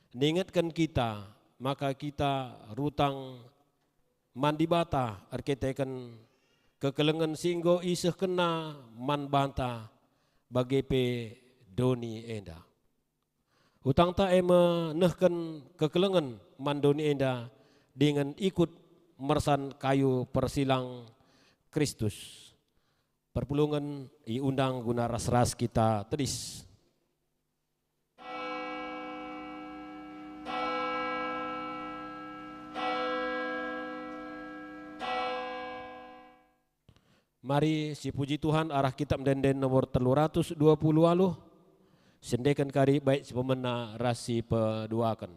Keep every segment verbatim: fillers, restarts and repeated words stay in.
ningetken kita maka kita rutang man Dibata erkiteken kekelengen si enggo isehkenNa man banta, bage pe doni enda. Utangta e me nehken kekelengen man doni enda dingen ikut mersan kayu persilang Kristus. Perpulungen iundang guna ras-ras kita tedis. Mari sipuji Tuhan arah Kitab Ende-enden nomor telu ratus dua puluh waluh, siendeken kari bait si pemena ras si peduaken.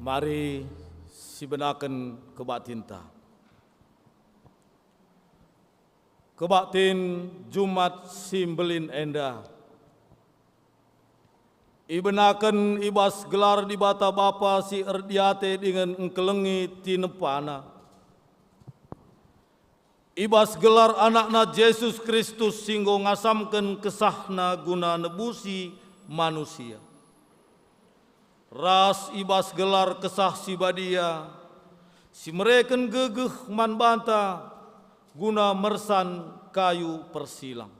Mari sibenaken kebaktinta. Kebaktin Jumat si Mbelin enda ibenaken i bas gelar Dibata Bapa si erdiate dingen engkelengi tinepaNa, i bas gelar AnakNa Jesus Kristus si enggo ngasamken kesahNa guna nebusi manusia, ras i bas gelar Kesah Si Badia si mereken gegeh man banta guna mersan kayu persilang.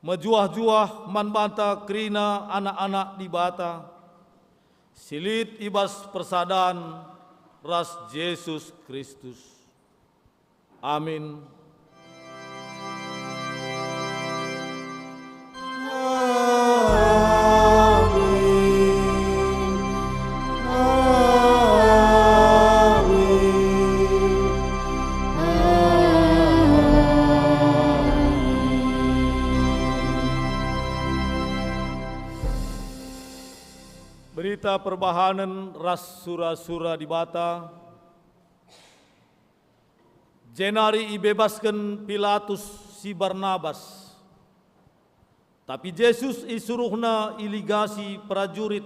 Mejuah-juah man banta kerina anak-anak Dibata si lit i bas persadan ras Jesus Kristus. Amin. Kita perbahanen ras sura-sura Dibata, jenari ibebasken Pilatus si Barnabas. Tapi Jesus isuruhna iligasi perajurit,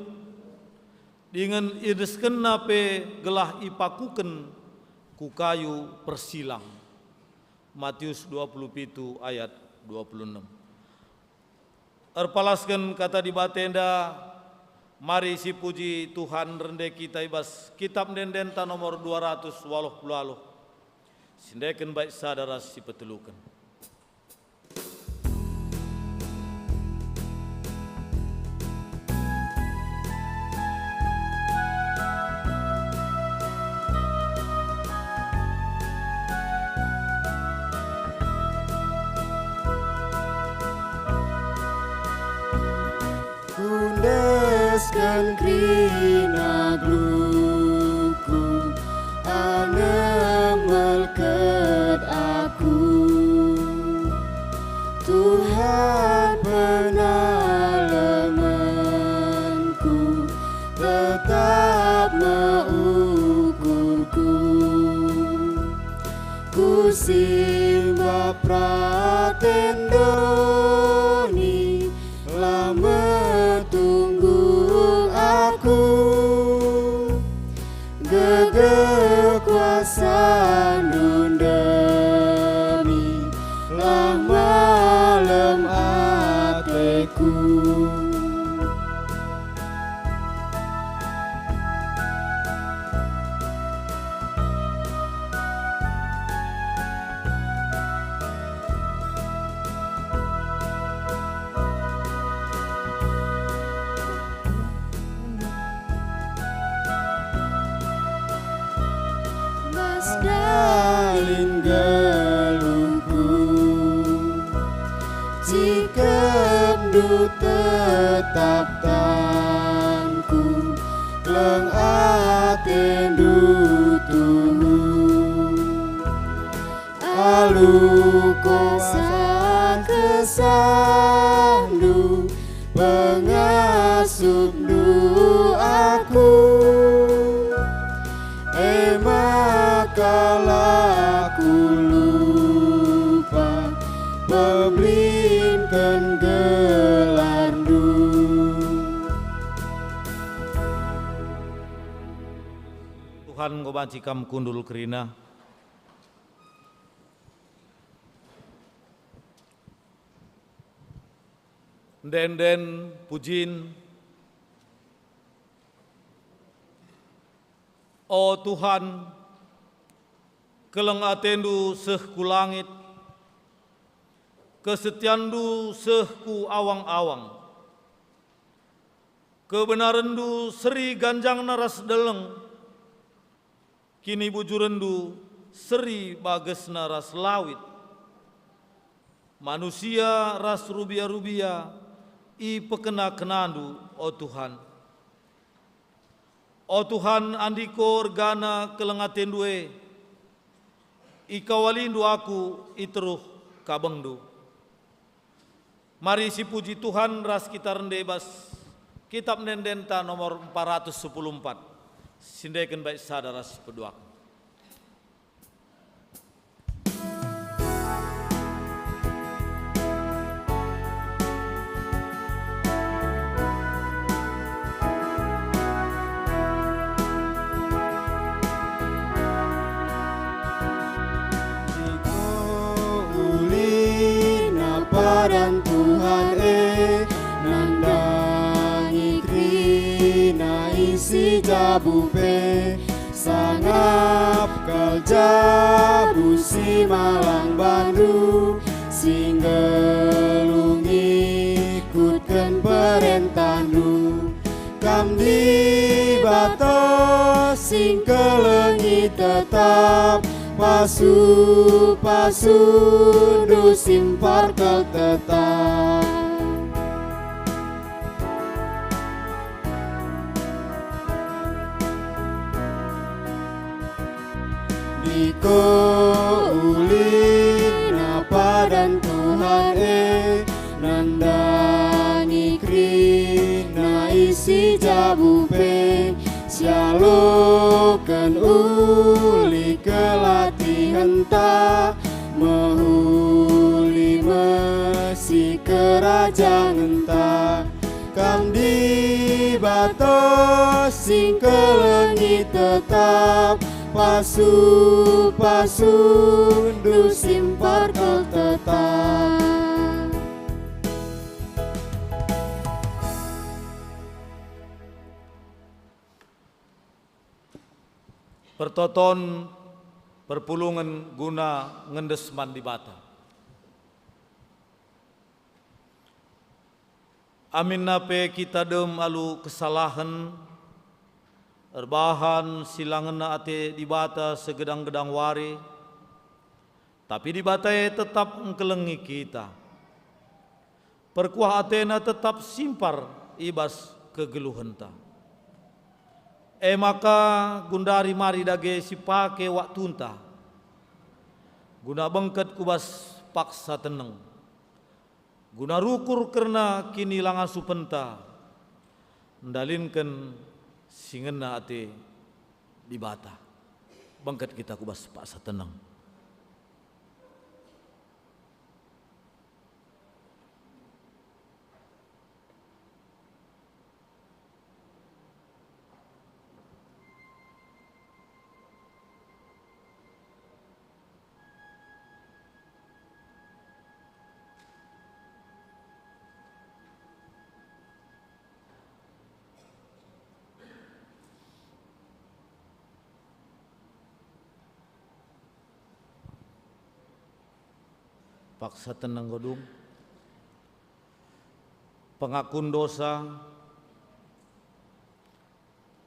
dingen iendeskenna pe gelah ipakuken ku kayu persilang. Matius dua puluh pitu ayat dua puluh enem. Erpalasken kata Dibata enda, mari sipuji Tuhan rende kita i bas Kitap Ende-endenta nomor dua ratus waluh puluh waluh, si ndeken bait sada ras si peteluken. Kuendesken kerina geluhku, anem melket aku. Tuhan penalemenku, tetap me ukurku. Kusimbah peraten doni, la metunggung aku. Gegeh kuasaNdu ndemi, la malem ateku. Mas dalin geluhku, jikepNdu tetap tanku, keleng ateNdu tuhu. Alu kuasa KesahNdu, pengasuhNdu aku, e maka la kulupa peblinken gelarNdu. Tuhan enggo banci kam kundul kerina. Ende-enden pujin. O Tuhan, keleng ateNdu seh ku langit, kesetianNdu seh ku awang-awang. Kebenarenndu seri ganjangna ras deleng, kinibujurenNdu seri bagesna ras lawit. Manusia ras rubia-rubia ipekena-kenaNdu, o Tuhan. O Tuhan, andiko ergana keleng ateNdu e, ikawalindu aku i teruh kabengNdu. Mari sipuji Tuhan ras kita rende bas Kitap Ende-endenta nomor empat ratus sepuluh empat, sindeken bait sada ras peduak. Enggo ulina padan Tuhan e, nandangi kerina isi jabu pe. Sangap kal jabu si malang bandu, si nggeluh ngikutken perentahndu. Kam Dibata si ngkelengi tetap, pasu-pasundu si mparkel tetap. Enggo ulina padan Tuhan e, nandangi kerina isi jabu Abu pe sialoken uli kelatihenta, mehuli me si kerajangenta. Kam Dibata si ngkelengi tetap, pasu-pasundu si mparkel tetap. Pertoton perpulungen guna ngendes man Dibata. Aminna pe kita dem alu kesalahen, erbahan si la ngena ate Dibata segedang-gedang wari, tapi Dibata e tetap engkelengi kita. Perkuah ateNa tetap simpar i bas kegeluhenta. E maka gundari mari dage sipake waktunta guna bengket ku bas paksa teneng, guna rukur kerna kinilangasupenta, ndalinken si ngena ate Dibata. Bengket kita ku bas paksa teneng. Paksa teneng enggo dung. Pengakun dosa,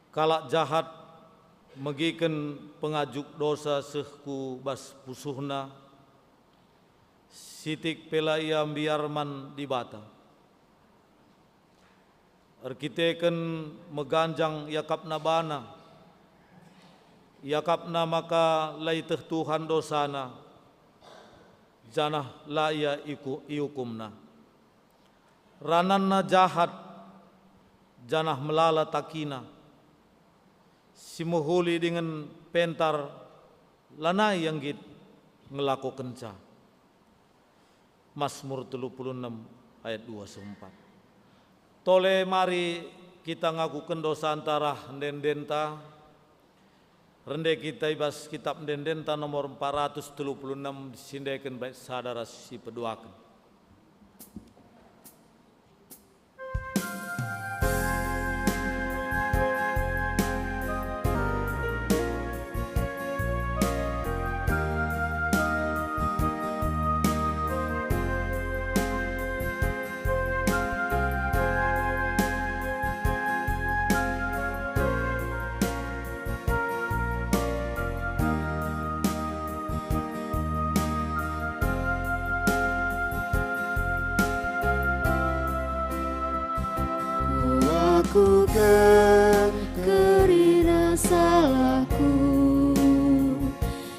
kalak jahat megiken pengajuk dosa seh ku bas pusuhna, sitik pe la ia mbiar man Dibata. Erkiteken meganjang iakapna bana, iakapna maka la ieteh Tuhan dosana, janah la ia iku-, iukumna. Rananna jahat, janah melala takina, si mehuli dingen pentar lanai ia nggit ngelakokenca. Masmur telu puluh enem ayat dua seh empat. Tole mari kita ngakuken dosanta ras ende-endenta. Rende kita i bas Kitap Ende-endenta nomor empat ratus telu puluh enem, sindeken bait sada ras sipeduaken. Kuakuken kerina salahku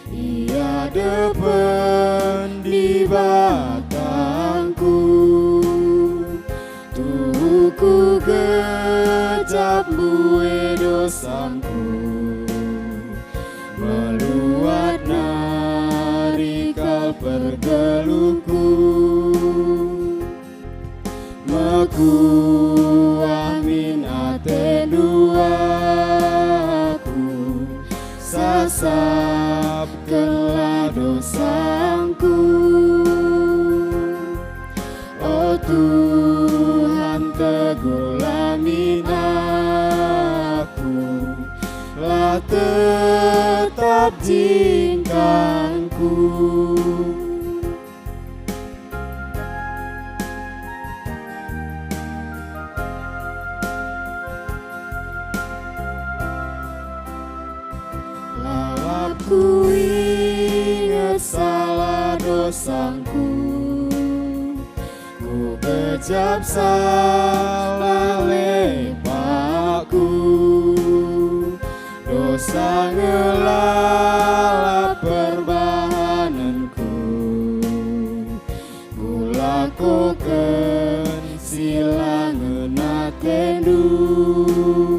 i adepen Dibatangku. Tuhu kugejap mbue dosangku, meluat nari kal pergeluhku. Mekuah min atendu aku, sasapkenlah dosangku. O Tuhan, teguhlah min aku, la tetap jingkangku. Lalap kuinget salah dosangku, kugejap salah lepakku. Dosa ngelalap perbahanenku, kulakoken si la ngena atendu.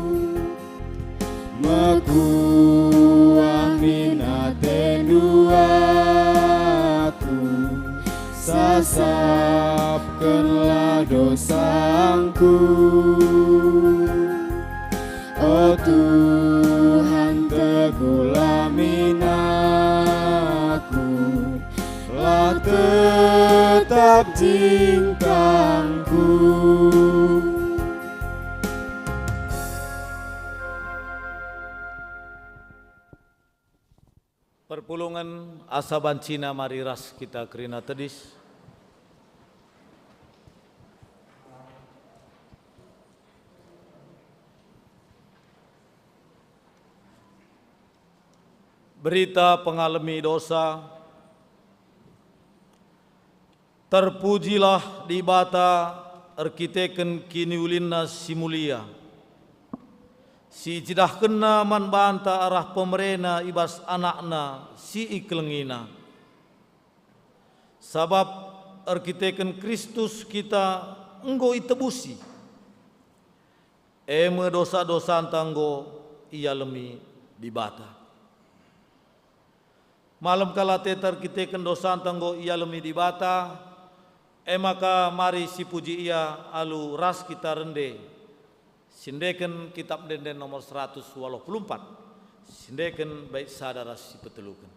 Sapkenlah dosangku. O Tuhan, tegula min aku, la tetap cingkangku. Perpulungen, asa bancina mari ras kita kerina tedis. Berita pengalemi dosa. Terpujilah Dibata erkiteken kiniulinNa si mulia, si icidahkenNa man banta arah pemereNa i bas AnakNa si ikelengiNa. Sabap erkiteken Kristus kita enggo itebusi, e me dosa-dosanta enggo ialemi Dibata. Malem kal ateta erkiteken dosanta enggo ialemi Dibata, e maka mari sipuji Ia alu ras kita rende, siendeken Kitap Ende-enden nomor seratus waluh puluh empat, siendeken bait sada ras sipeteluken.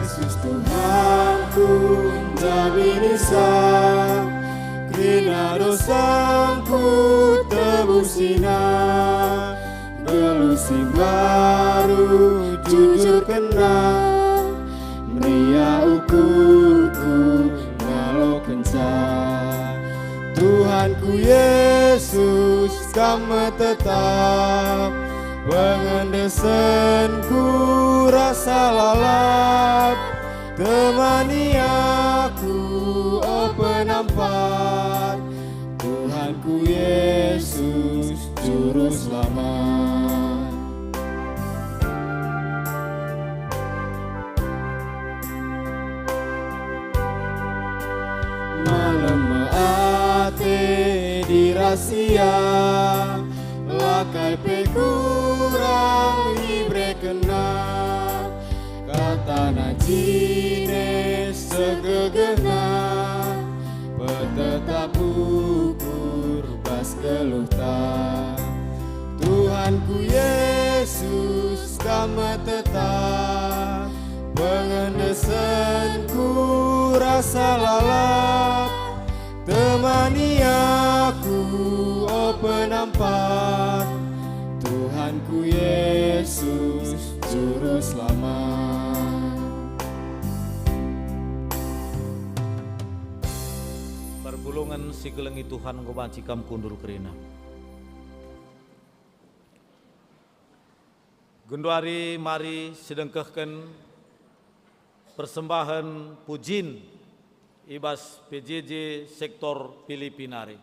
Yesus Tuhanku, njabini sa, kerina dosangku tebusina. Geluh si mbaru jujurkenNa, meriah ukurku ngalokenca. Tuhanku Yesus, Kam me tetap pengendesenku rasa lalap. Temani aku, o Penampat, Tuhanku Yesus, Juru Selamat. Malem ate di ras Ia, la kai pe kurang iberekenNa. KataNa jine segegehna, petetap ukur bas geluhta. Tuhanku Yesus, Kam me tetap pengendesenku rasa lalap. Temani aku, o Penampat, Tuhanku Yesus, Juru Selamat. Perpulungen si kelengi Tuhan enggo banci kam kundul kerina. Genduari mari sidengkehken persembahen pujin i bas P J J sektor Pilipi nari.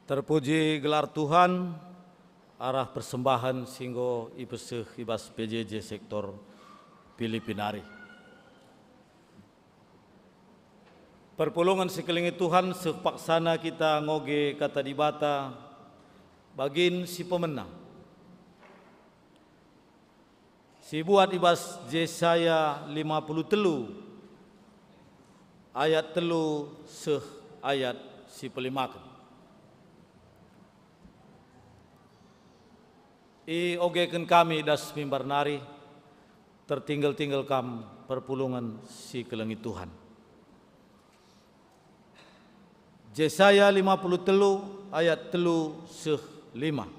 Terpuji gelar Tuhan arah persembahen si enggo ipeseh i bas P J J sektor Pilipi nari. Perpulungen si kelengi Tuhan, seh paksana kita ngoge Kata Dibata, Bagin si pemena. Sibuat i bas Jesaya lima puluh telu ayat telu seh ayat si pelimaken. Iogeken kami das mimbar nari, tertinggel-tinggel kam perpulungen si kelengi Tuhan. Jesaya lima puluh telu ayat telu seh lima.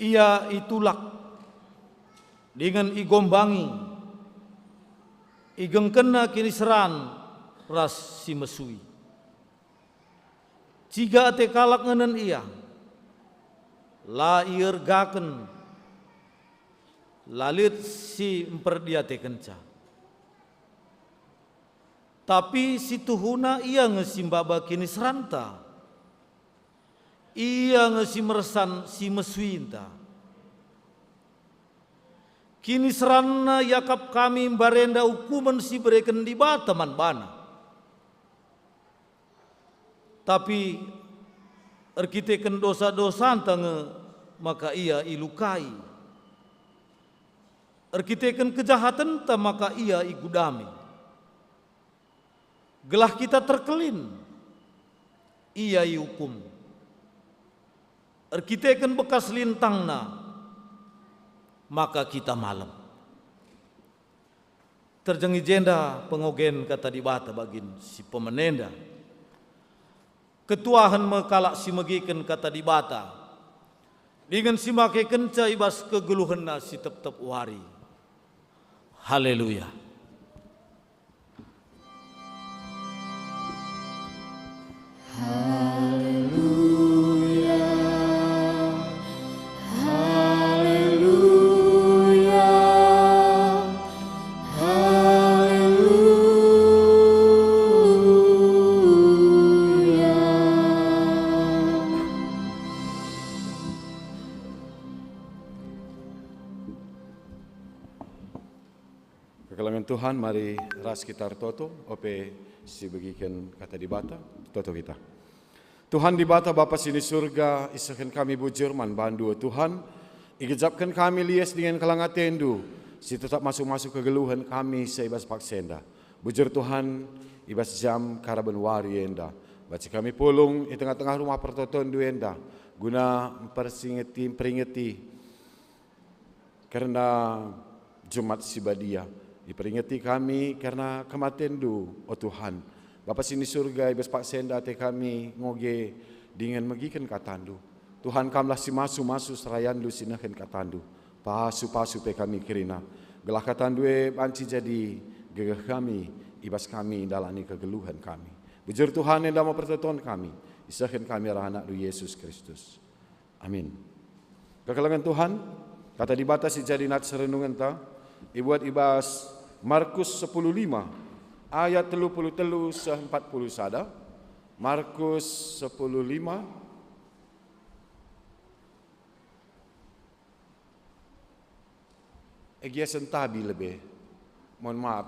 Ia itulak dingen igombangi, igengkenna kiniseran ras si mesui. Ciga ate kalak ngenen ia, la iergaken, la lit si mperdiatekenca. Tapi si tuhuna ia nge si mbaba kiniseranta, ia nge si mersan si mesuinta. Kiniseranna iakap kami mbarenda ukumen si ibereken Dibata man bana. Tapi erkiteken dosa-dosanta nge maka ia ilukai. Erkiteken kejahatenta maka ia igudami. Gelah kita terkelin, ia iukum. Erkiteken bekas lintangna, maka kita malem. Terjeng i jenda pengogen Kata Dibata bagin si pemena enda. Ketuahen me kalak si megiken Kata Dibata, dingen si makekenca i bas kegeluhenna si tep-tep wari. Haleluya! Haleluya, haleluya, haleluya. Kekelengen Tuhan, mari ras kita ertoto, ope si begiken Kata Dibata, ertoto kita. Tuhan Dibata, Bapa si ni Surga, isehken kami bujur man bandu, o Tuhan, igejapken kami lias dingen kelang atendu, si tetap masu-masu kegeluhen kami seh i bas paksa enda. Bujur Tuhan, i bas jam karaben wari enda, banci kami pulung i tengah-tengah rumah pertotondu enda, guna mpersingeti, mperingeti, kerna Jumat si Badia. Iperingeti kami kerna kematenNdu, o Tuhan. Bapa si ni Surga, i bas paksa enda ate kami ngoge dingen megiken kataNdu. Tuhan, Kamlah si masu-masu serayanNdu si nehken kataNdu. Pasu-pasu pe kami kerina, gelah kataNdu e banci jadi gegeh kami, i bas kami ndalani kegeluhen kami. Bujur Tuhan, enda me pertoton kami, isehken kami arah AnakNdu Yesus Kristus. Amin. Kekelengen Tuhan, Kata Dibata si jadi nats renungenta ibuat i bas Markus sepuluh lima ayat telu puluh telu seh empat puluh sada. Markus sepuluh lima. Egiasen tabi lebe. Mohon maaf,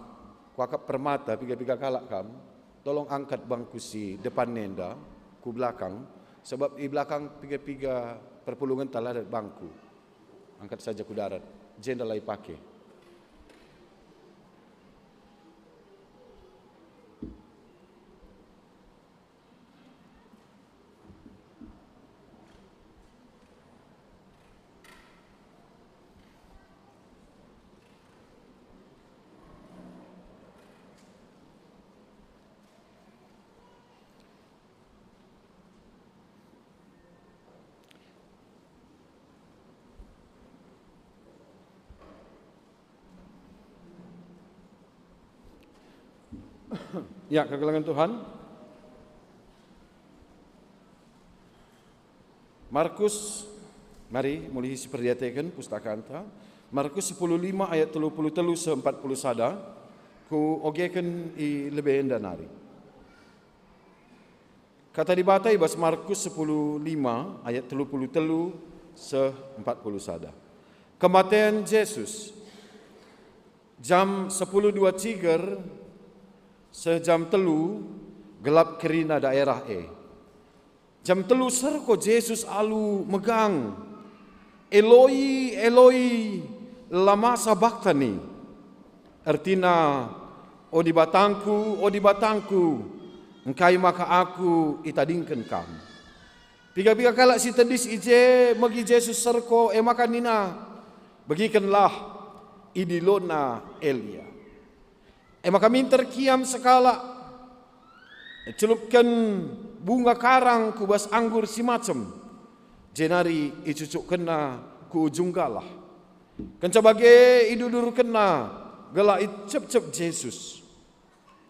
kuakap permata piga-piga kalak kam, tolong angkat bangku si depan enda ku belakang, sabap i belakang piga-piga perpulungenta la dat bangku. Angkat saja ku darat, jenda la ipake. Ya, kekelengen Tuhan. Markus, mari mulihi si perdiateken pustakanta. Markus sepuluh lima ayat telu puluh telu seh empat puluh sada, kuogeken i lebe enda nari. Kata Dibata i bas Markus sepuluh lima ayat telu puluh telu seh empat puluh sada. Kematen Jesus. Jam sepuluh dua ciger seh jam telu gelap kerina daerah e. Jam telu serko Jesus alu megang, "Eloi, Eloi, lama sabachthani?" Ertina, "O Dibatangku, o Dibatangku, engkai maka Aku itadingken Kam?" Piga-piga kalak si tedis i je megi Jesus serko, e maka nina, "Begikenlah, idilona Elia." E maka minter kiam sekalak, celupken bunga karang ku bas anggur si macem, jenari icucukkenna ku ujung galah. Kenca bage idudurkenna gelah icepcep Jesus.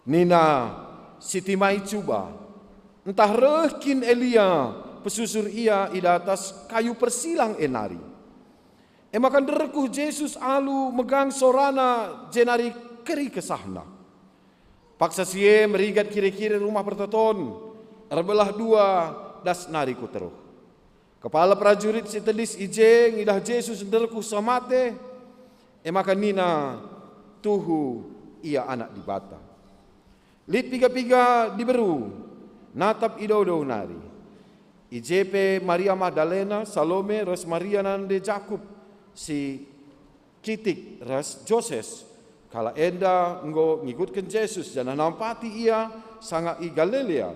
Nina, "Sitimai cuba, ntah reh kin Elia pesusur ia i datas kayu persilang e nari." E maka nderkuh Jesus alu megang sorana jenari keri kesahna. Paksa si e merigat kire-kire Rumah Pertoton, erbelah dua das nari ku teruh. Kepala perajurit si tedis i je ngidah Jesus nderkuh seh mate, e maka nina, "Tuhu ia Anak Dibata." Lit piga-piga diberu natap i dodona nari. I je pe Maria Magdalena, Salome, ras Maria nande Jakup si kitik ras Joses. Kalak enda enggo ngikutken Jesus, janah nampati ia sanga i Galilea.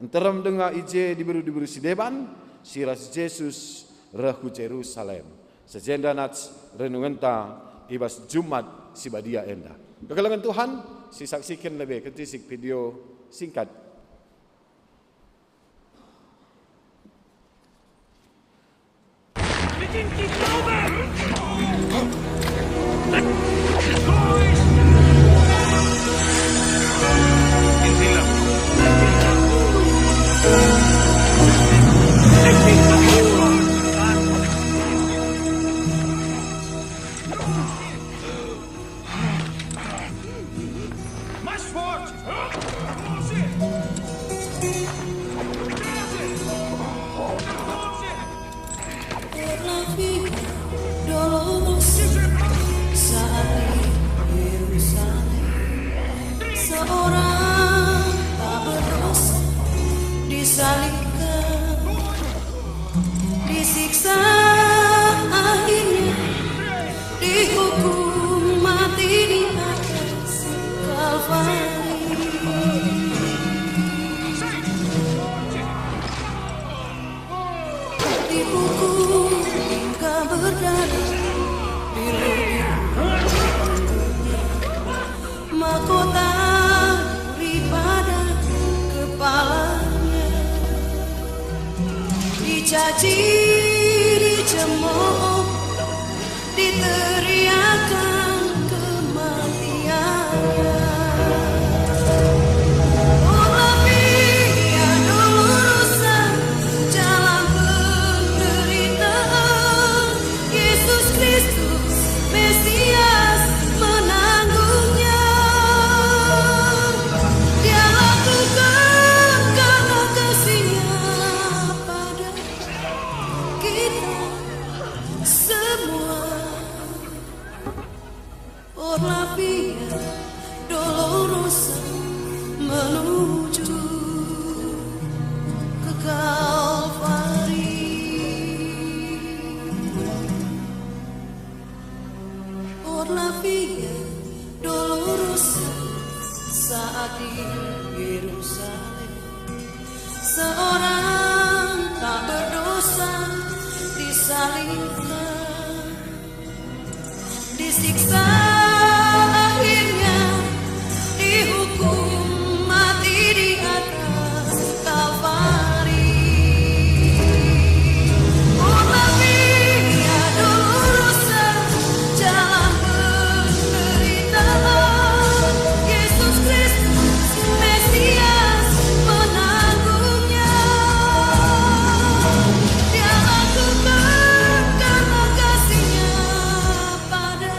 Nterem denga i je diberu-diberu si deban, si ras Jesus reh ku Jerusalem. Sejenda nats renungenta i bas Jumat si Badia enda. Kekelengen Tuhan, sisaksiken lebe kentisik video singkat. Saat di Yerusalem, seorang tak berdosa disalibkan, disiksa, akhirnya dihukum mati di atas Kalvari. Dihukum hingga berdarah, diluhur mahkota duri pada kepalanya. Dicaci, dicemooh, diteriakan kematiannya. Ola Via Dolorosa, jalan penderitaan, Yesus Kristus, Mesias, menanggungnya. Dia lakukan karena kasih-Nya pada kita semua. Orla Via Dolorosa menuju ke Kalvari. Orla Via Dolorosa saat di Yerusalem. Seorang tak berdosa disalibkan, disiksa, akhirnya dihukum mati di atas Kalvari. Orla Via Dolorosa, jalan penderitaan, Yesus Kristus, Mesias, menanggungnya. Dia lakukan karena kasih-Nya pada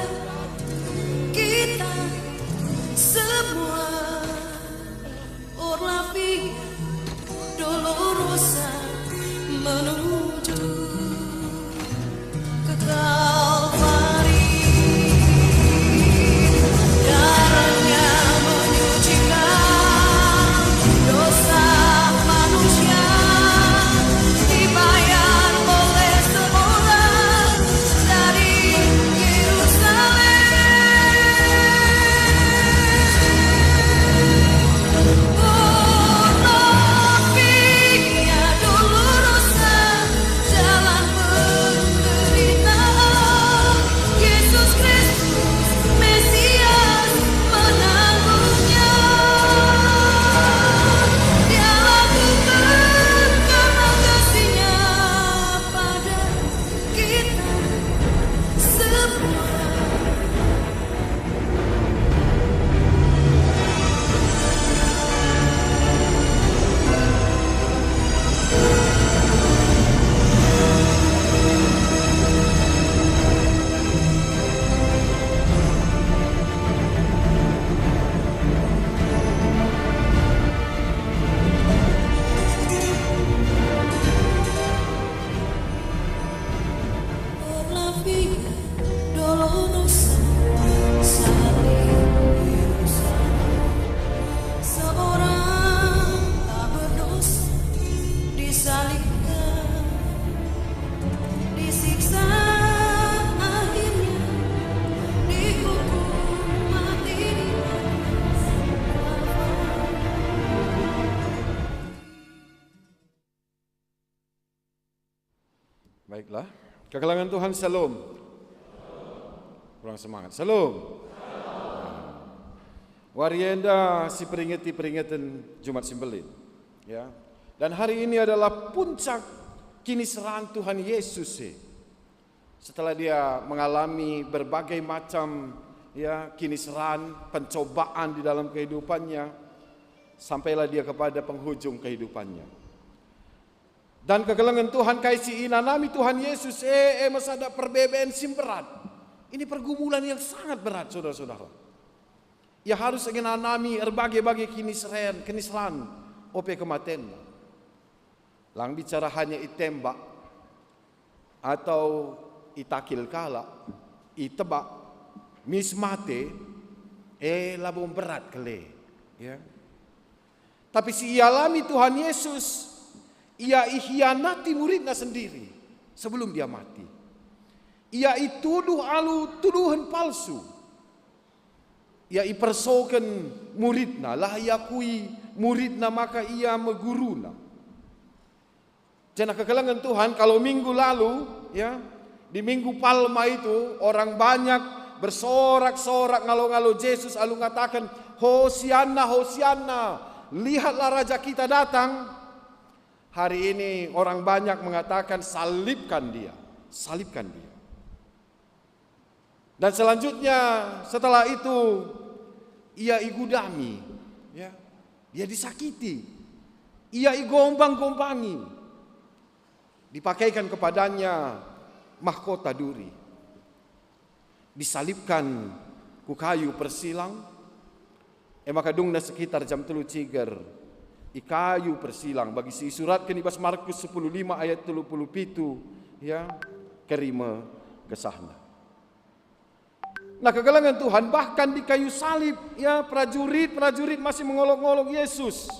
Baiklah. Kekelengen Tuhan, shalom. Kurang semangat. Shalom. Wari enda siperingeti peringeten Jumat si Mbelin, ya. Dan hari ini adalah puncak kiniseran Tuhan Yesus, eh. Setelah dia mengalami berbagai macam, ya, kiniseran, pencobaan di dalam kehidupannya, sampailah dia kepada penghujung kehidupannya. Dan kekelengen Tuhan, kai si inanami Tuhan Yesus e, e me sada perbeben si mberat. Ini pergumulan yang sangat berat, saudara-saudara. Ia harus ngenanami erbage-bage kiniseran, kiniseran, ope kematenna. Lang bicara hanya itembak, atau itakil kalak, itebak, mis mate, eh, labo mberat kele, ya. Tapi si ialami Tuhan Yesus, ia ihianati muridna sendiri sebelum dia mati. Ia ituduh alu tuduhen palsu. Ia ipersoken muridna, lah iakui muridna maka ia me guruna. Janah kekelengen Tuhan, kalau minggu lalu, ya, di Minggu Palma itu, orang banyak bersorak-sorak ngalo-ngalo Jesus alu ngataken, "Hosianna, Hosianna, lihatlah Raja kita datang." Hari ini orang banyak mengatakan, "Salibkan dia, salibkan dia." Dan selanjutnya, setelah itu, ia igudami, ya. Ia disakiti, ia igombang-gombangi, dipakaikan kepadanya mahkota duri, disalibkan ku kayu persilang, e maka dungna sekitar jam telu ciger i kayu persilang, bagi si isuratken i bas Markus sepuluh lima ayat telu puluh pitu, ya, keri me kesahna. Nah, kekelengen Tuhan, bahkan di kayu salib, ya, prajurit-prajurit masih mengolok-ngolok Yesus.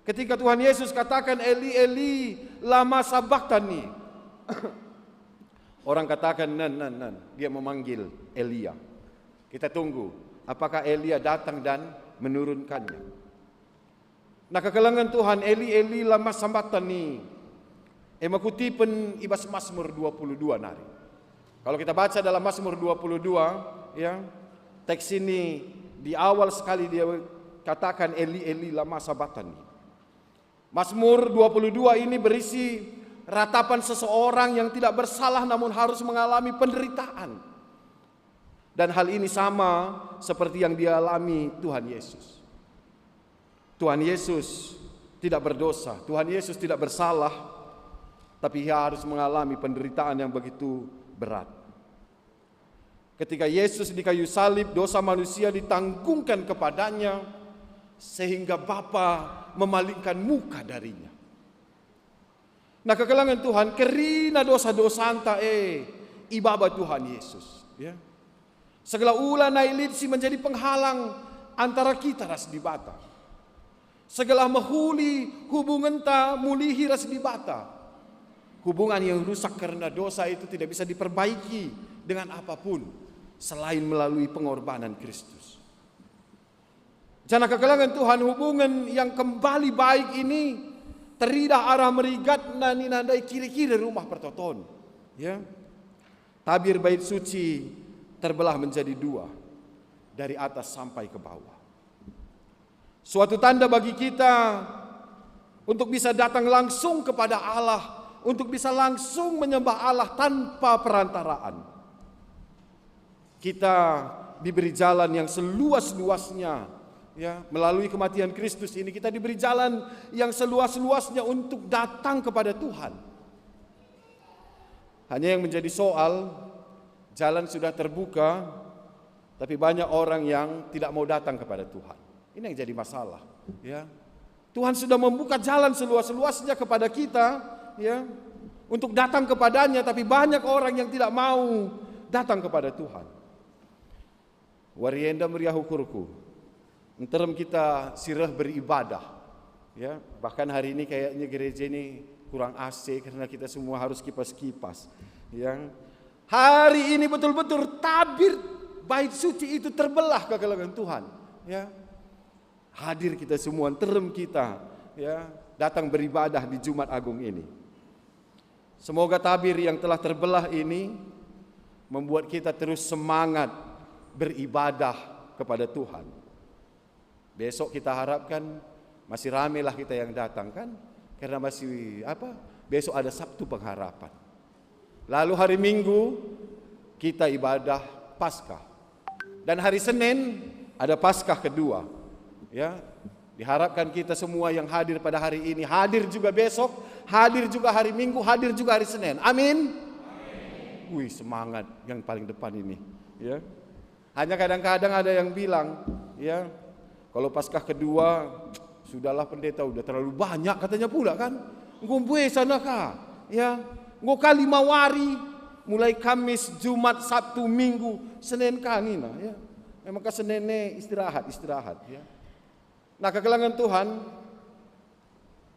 Ketika Tuhan Yesus katakan, "Eli, Eli, lama sabachthani?" Orang katakan, "Nen, nen, nen, dia memanggil Elia." Kita tunggu, apakah Elia datang dan menurunkannya? Nah, kekelengen Tuhan, "Eli, Eli, lama sabachthani?" E me kutipen i bas Mazmur dua puluh dua nari. Kalau kita baca dalam Mazmur dua puluh dua, ya, teks ini di awal sekali dia katakan, "Eli, Eli, lama sabachthani?" Mazmur dua puluh dua ini berisi ratapan seseorang yang tidak bersalah namun harus mengalami penderitaan. Dan hal ini sama seperti yang dialami Tuhan Yesus. Tuhan Yesus tidak berdosa, Tuhan Yesus tidak bersalah, tapi ia harus mengalami penderitaan yang begitu berat. Ketika Yesus di kayu salib, dosa manusia ditanggungkan kepadanya, sehingga Bapa memalingkan muka darinya. Nah, kekelengen Tuhan, kerina dosa-dosanta e ibaba Tuhan Yesus, ya. Segelah ula nai lit si menjadi penghalang antara kita ras Dibata. Segelah mehuli hubungenta mulihi ras Dibata. Hubungan yang rusak karena dosa itu tidak bisa diperbaiki dengan apapun selain melalui pengorbanan Kristus. Janah kekelengen Tuhan, hubungen yang kembali baik ini teridah arah merigatna nina ndai kiri-kiri Rumah Pertoton. Ya. Tabir Bait Suci terbelah menjadi dua, dari atas sampai ke bawah. Suatu tanda bagi kita untuk bisa datang langsung kepada Allah, untuk bisa langsung menyembah Allah tanpa perantaraan. Kita diberi jalan yang seluas-luasnya, ya, melalui kematian Kristus ini kita diberi jalan yang seluas-luasnya untuk datang kepada Tuhan. Hanya yang menjadi soal, jalan sudah terbuka, tapi banyak orang yang tidak mau datang kepada Tuhan. Ini yang jadi masalah, ya. Tuhan sudah membuka jalan seluas-luasnya kepada kita, ya, untuk datang kepada-Nya, tapi banyak orang yang tidak mau datang kepada Tuhan. Wari enda meriah ukurku, nterem kita si reh beribadah. Ya, bahkan hari ini kayaknya gereja ini kurang A C karena kita semua harus kipas-kipas. Ya. Hari ini betul-betul tabir Bait Suci itu terbelah, kekelengen Tuhan. Ya. Hadir kita semua, nterem kita, ya, datang beribadah di Jumat Agung ini. Semoga tabir yang telah terbelah ini membuat kita terus semangat beribadah kepada Tuhan. Besok kita harapkan masih ramelah kita yang datang, kan? Karena masih apa? Besok ada Sabtu Pengharapan. Lalu hari Minggu kita ibadah Paskah. Dan hari Senin ada Paskah kedua. Ya, diharapkan kita semua yang hadir pada hari ini hadir juga besok, hadir juga hari Minggu, hadir juga hari Senin. Amin. Wih, semangat yang paling depan ini. Ya. Hanya kadang-kadang ada yang bilang, ya, kalau Paskah kedua, "Sudahlah, pendeta, udah terlalu banyak," katanya pula, kan. Enggo mbue sana ka, ya. Enggo ka lima wari, mulai Kamis, Jumat, Sabtu, Minggu, Senin ka nina, ya. Memang ka Senin e istirahat, istirahat, ya. Nah, kekelengen Tuhan,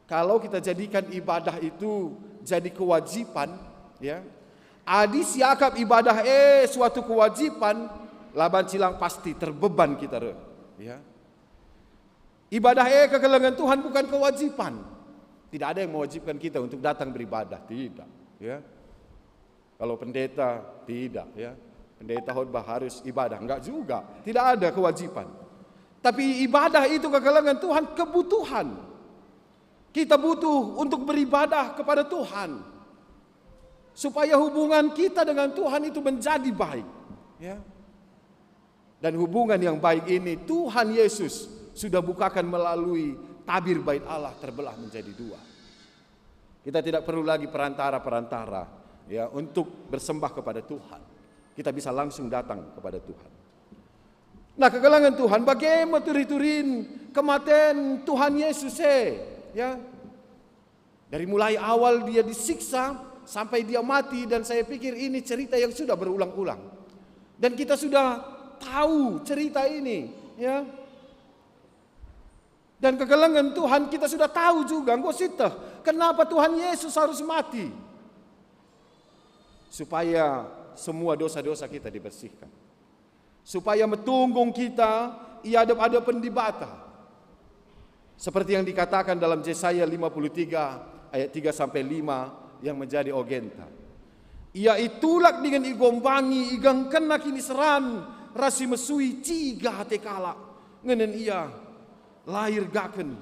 kalau kita jadikan ibadah itu jadi kewajiban, ya. Adi siakap ibadah e suatu kewajiban, la banci lang pasti terbeban kita reh, ya. Ibadah e kekelengen Tuhan bukan kewajiban. Tidak ada yang mewajibkan kita untuk datang beribadah, tidak, ya. Kalau pendeta, tidak, ya. Pendeta khotbah harus ibadah, enggak juga. Tidak ada kewajiban. Tapi ibadah itu kekelengen Tuhan, kebutuhan. Kita butuh untuk beribadah kepada Tuhan, supaya hubungan kita dengan Tuhan itu menjadi baik, ya. Dan hubungan yang baik ini Tuhan Yesus sudah bukakan melalui tabir Bait Allah terbelah menjadi dua. Kita tidak perlu lagi perantara-perantara, ya, untuk bersembah kepada Tuhan. Kita bisa langsung datang kepada Tuhan. Nah, kekelengen Tuhan, bage me turi-turin kematen Tuhan Yesus e, ya. Dari mulai awal dia disiksa sampai dia mati, dan saya pikir ini cerita yang sudah berulang-ulang. Dan kita sudah tahu cerita ini, ya. Dan kekelengen Tuhan kita sudah tahu juga, enggo sieteh kenapa Tuhan Yesus harus mati. Supaya semua dosa-dosa kita dibersihkan. Supaya metunggung kita i adep-adepen Dibata. Seperti yang dikatakan dalam Jesaya lima puluh tiga ayat tiga sampai lima yang menjadi ogenta. Ia itulak dingen igombangi, igengkenna kiniseran ras si mesui ciga ate kalak. Ngenen ia, la iergaken.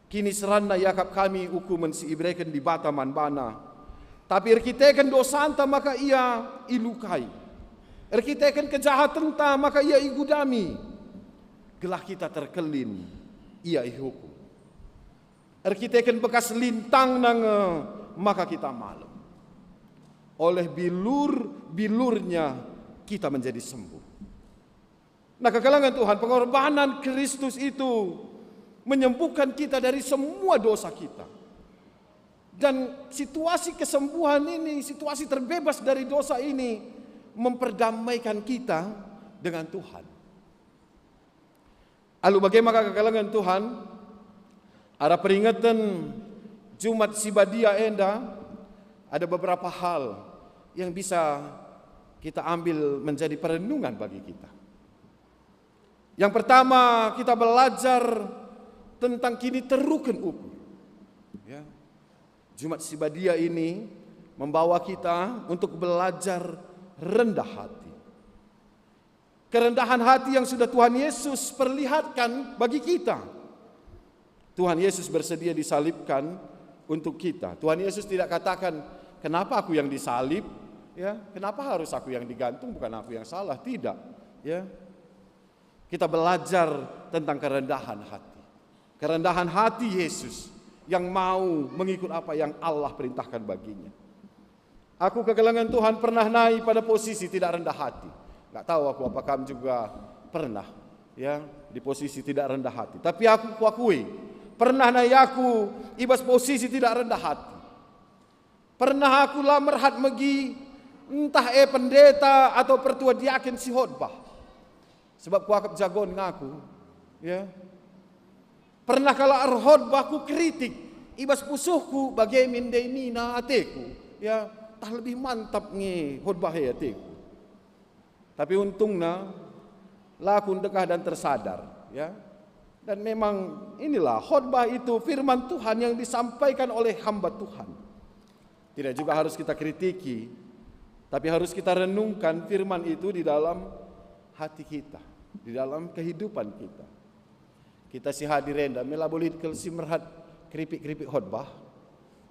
Kiniseranna iakap kami ukumen si ibereken Dibata man bana. Tapi erkiteken dosanta maka ia ilukai. Erkiteken kejahatenta maka ia igudami. Gelah kita terkelin, ia ihukum. Erkiteken bekas lintangna nge maka kita malem. Oleh bilur-bilurnya kita menjadi sembuh. Nah, kekelengen Tuhan, pengorbanan Kristus itu menyembuhkan kita dari semua dosa kita. Dan situasi kesembuhan ini, situasi terbebas dari dosa ini, memperdamaikan kita dengan Tuhan. Alu bage maka kekelengen Tuhan, arah peringeten Jumat si Badia enda, ada beberapa hal yang bisa kita ambil menjadi perenungan bagi kita. Yang pertama, kita belajar tentang kiniteruken ukur. Ya. Jumat si Badia ini membawa kita untuk belajar rendah hati. Kerendahan hati yang sudah Tuhan Yesus perlihatkan bagi kita. Tuhan Yesus bersedia disalibkan untuk kita. Tuhan Yesus tidak katakan, "Kenapa aku yang disalib? Ya, kenapa harus aku yang digantung, bukan aku yang salah?" Tidak, ya. Kita belajar tentang kerendahan hati. Kerendahan hati Yesus yang mau mengikut apa yang Allah perintahkan baginya. Aku kekelengen Tuhan pernah nai pada posisi tidak rendah hati. Nggak tahu aku apa kam juga pernah, ya, di posisi tidak rendah hati. Tapi aku kuakui, pernah nai aku i bas posisi tidak rendah hati. Pernah aku la merhat megi, ntah e pendeta atau pertua diaken si khotbah. Sebab kuakap jagon ngaku, ya. Pernah kalak erkhotbah kukritik, i bas pusuhku bage min ndai nina ateku, ya, tah lebih mantap nge khotbah e ateku. Tapi untungna, la kundekah dan tersadar, ya. Dan memang inilah khotbah itu firman Tuhan yang disampaikan oleh hamba Tuhan. Tidak juga harus kita kritiki, tapi harus kita renungkan firman itu di dalam hati kita, di dalam kehidupan kita. Kita si hadir enda, me labo lit kal si merhat keripik-keripik khotbah,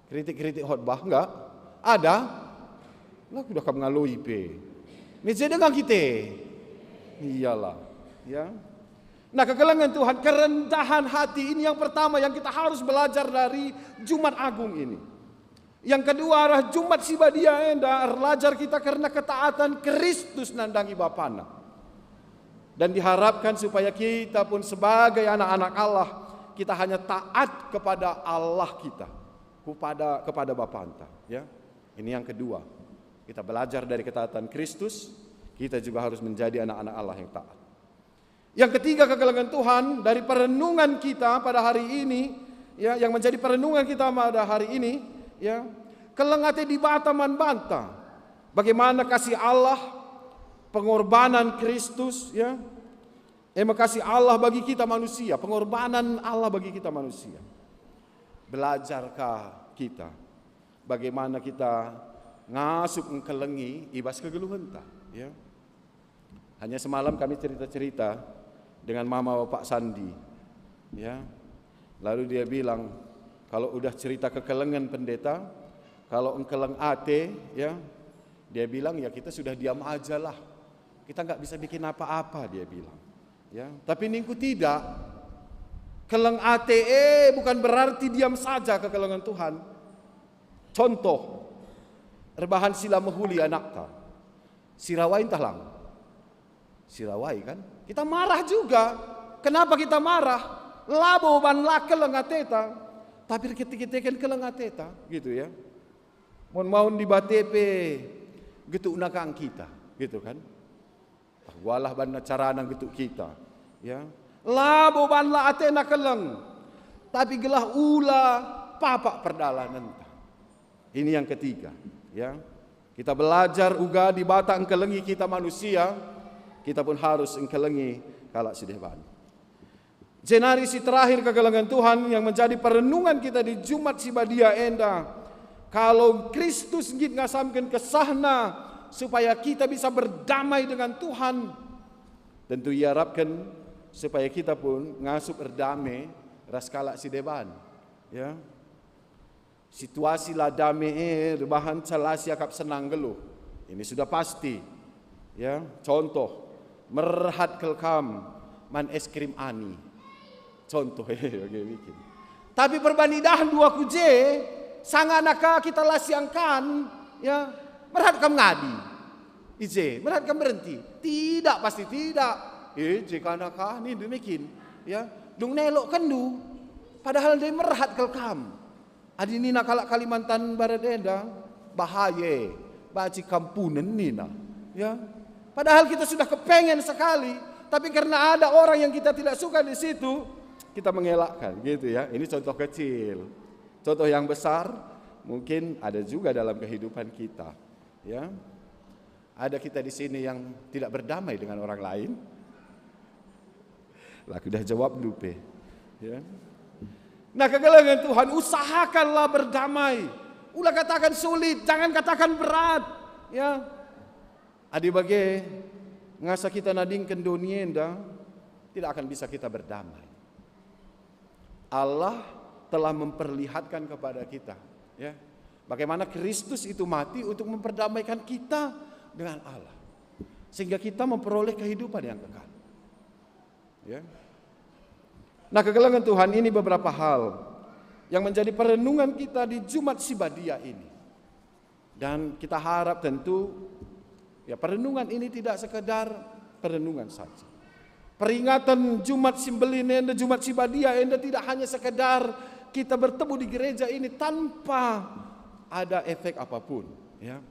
kritik-kritik khotbah, enggak? Ada? Lah, kudah kam ngaloi pe. Meja denga kita. Iyalah, ya. Nah, kekelengen Tuhan, kerendahan hati ini yang pertama yang kita harus belajar dari Jumat Agung ini. Yang kedua, arah Jumat si badia enda erlajar kita kerna ketaatan Kristus nandangi Bapana. Dan diharapkan supaya kita pun sebagai anak-anak Allah, kita hanya taat kepada Allah kita, kepada kepada Bapanta, ya. Ini yang kedua. Kita belajar dari ketaatan Kristus, kita juga harus menjadi anak-anak Allah yang taat. Yang ketiga, kekelengen Tuhan, dari perenungan kita pada hari ini, ya, yang menjadi perenungan kita pada hari ini, ya, keleng ate Dibata man banta. Bagaimana kasih Allah, pengorbanan Kristus, ya, e me kasih Allah bagi kita manusia, pengorbanan Allah bagi kita manusia. Belajarkah kita bagaimana kita ngasup engkelengi i bas kegeluhenta, ya? Hanya semalam kami cerita-cerita dengan mama bapak Sandi, ya. Lalu dia bilang, kalau udah cerita kekelengen pendeta, kalau engkeleng ate, ya, dia bilang, ya, kita sudah diam aja lah. Kita nggak bisa bikin apa-apa, dia bilang. Ya, tapi ningku tidak. Keleng ate e bukan berarti diam saja kekelengen Tuhan. Contoh, erbahan si la mehuli anakta. Si rawai ntah lang? Si rawai, kan? Kita marah juga. Kenapa kita marah? Labo ban la keleng ateta, tapi erkite-kiteken keleng ateta, gitu, ya. Mon maun Dibata pe getukna kang kita, gitu, kan? Pagualah banna carana getuk kita, ya. Labo ban la atena keleng, tapi gelah ula papak perdalanenta. Ini yang ketiga, ya. Kita belajar uga Dibata engkelengi kita manusia, kita pun harus engkelengi kalak si deban. Jenari si terakhir, kekelengen Tuhan yang menjadi perenungan kita di Jumat si badia enda, kalau Kristus nggit ngasamken kesahna supaya kita bisa berdamai dengan Tuhan, tentu iarapken supaya kita pun ngasup erdame ras kalak si deban, ya. Situasi la dame e erbahanca la siakap senang nggeluh. Ini sudah pasti. Ya, contoh, merhat kal kam man es krim Ani. Contoh, eh, bage bikin. Tapi perban idahan dua ku je, sanga naka kita la siangkan, ya, merhat kam ngadi. I je, merhat kam berhenti. Tidak, pasti tidak. Eh, je ka naka nindu mekin. Ya, dung nelokkenndu. Padahal ndai merhat kal kam. Adi nina kalak Kalimantan Barat enda, "Bahaya, banci kampunen," nina. Ya. Padahal kita sudah kepengen sekali, tapi karena ada orang yang kita tidak suka di situ, kita mengelakkan, gitu, ya. Ini contoh kecil. Contoh yang besar mungkin ada juga dalam kehidupan kita, ya. Ada kita di sini yang tidak berdamai dengan orang lain? Lah, udah jawab dupe. Ya. Nah, kekelengen Tuhan, usahakanlah berdamai. Ula katakan sulit, jangan katakan berat. Ya. Adi bage, ngasa kita nadingken doni enda, tidak akan bisa kita berdamai. Allah telah memperlihatkan kepada kita, ya, bagaimana Kristus itu mati untuk memperdamaikan kita dengan Allah, sehingga kita memperoleh kehidupan yang kekal. Ya. Nah, kekelengen Tuhan, ini beberapa hal yang menjadi perenungan kita di Jumat si badia ini. Dan kita harap tentu, ya, perenungan ini tidak sekedar perenungan saja. Peringatan Jumat si Mbelin enda, Jumat si badia enda tidak hanya sekedar kita bertemu di gereja ini tanpa ada efek apapun, ya.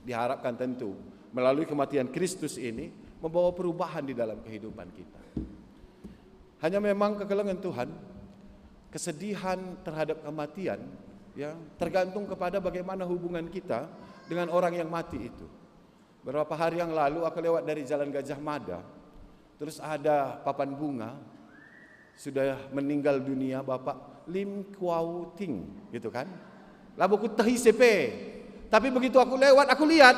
Diharapkan tentu melalui kematian Kristus ini membawa perubahan di dalam kehidupan kita. Hanya memang kekelengen Tuhan, kesedihan terhadap kematian, ya, tergantung kepada bagaimana hubungan kita dengan orang yang mati itu. Beberapa hari yang lalu aku lewat dari Jalan Gajah Mada, terus ada papan bunga, sudah meninggal dunia Bapak Lim Kuau Ting, gitu kan. Labo kuteh ise pe. Tapi begitu aku lewat, aku lihat,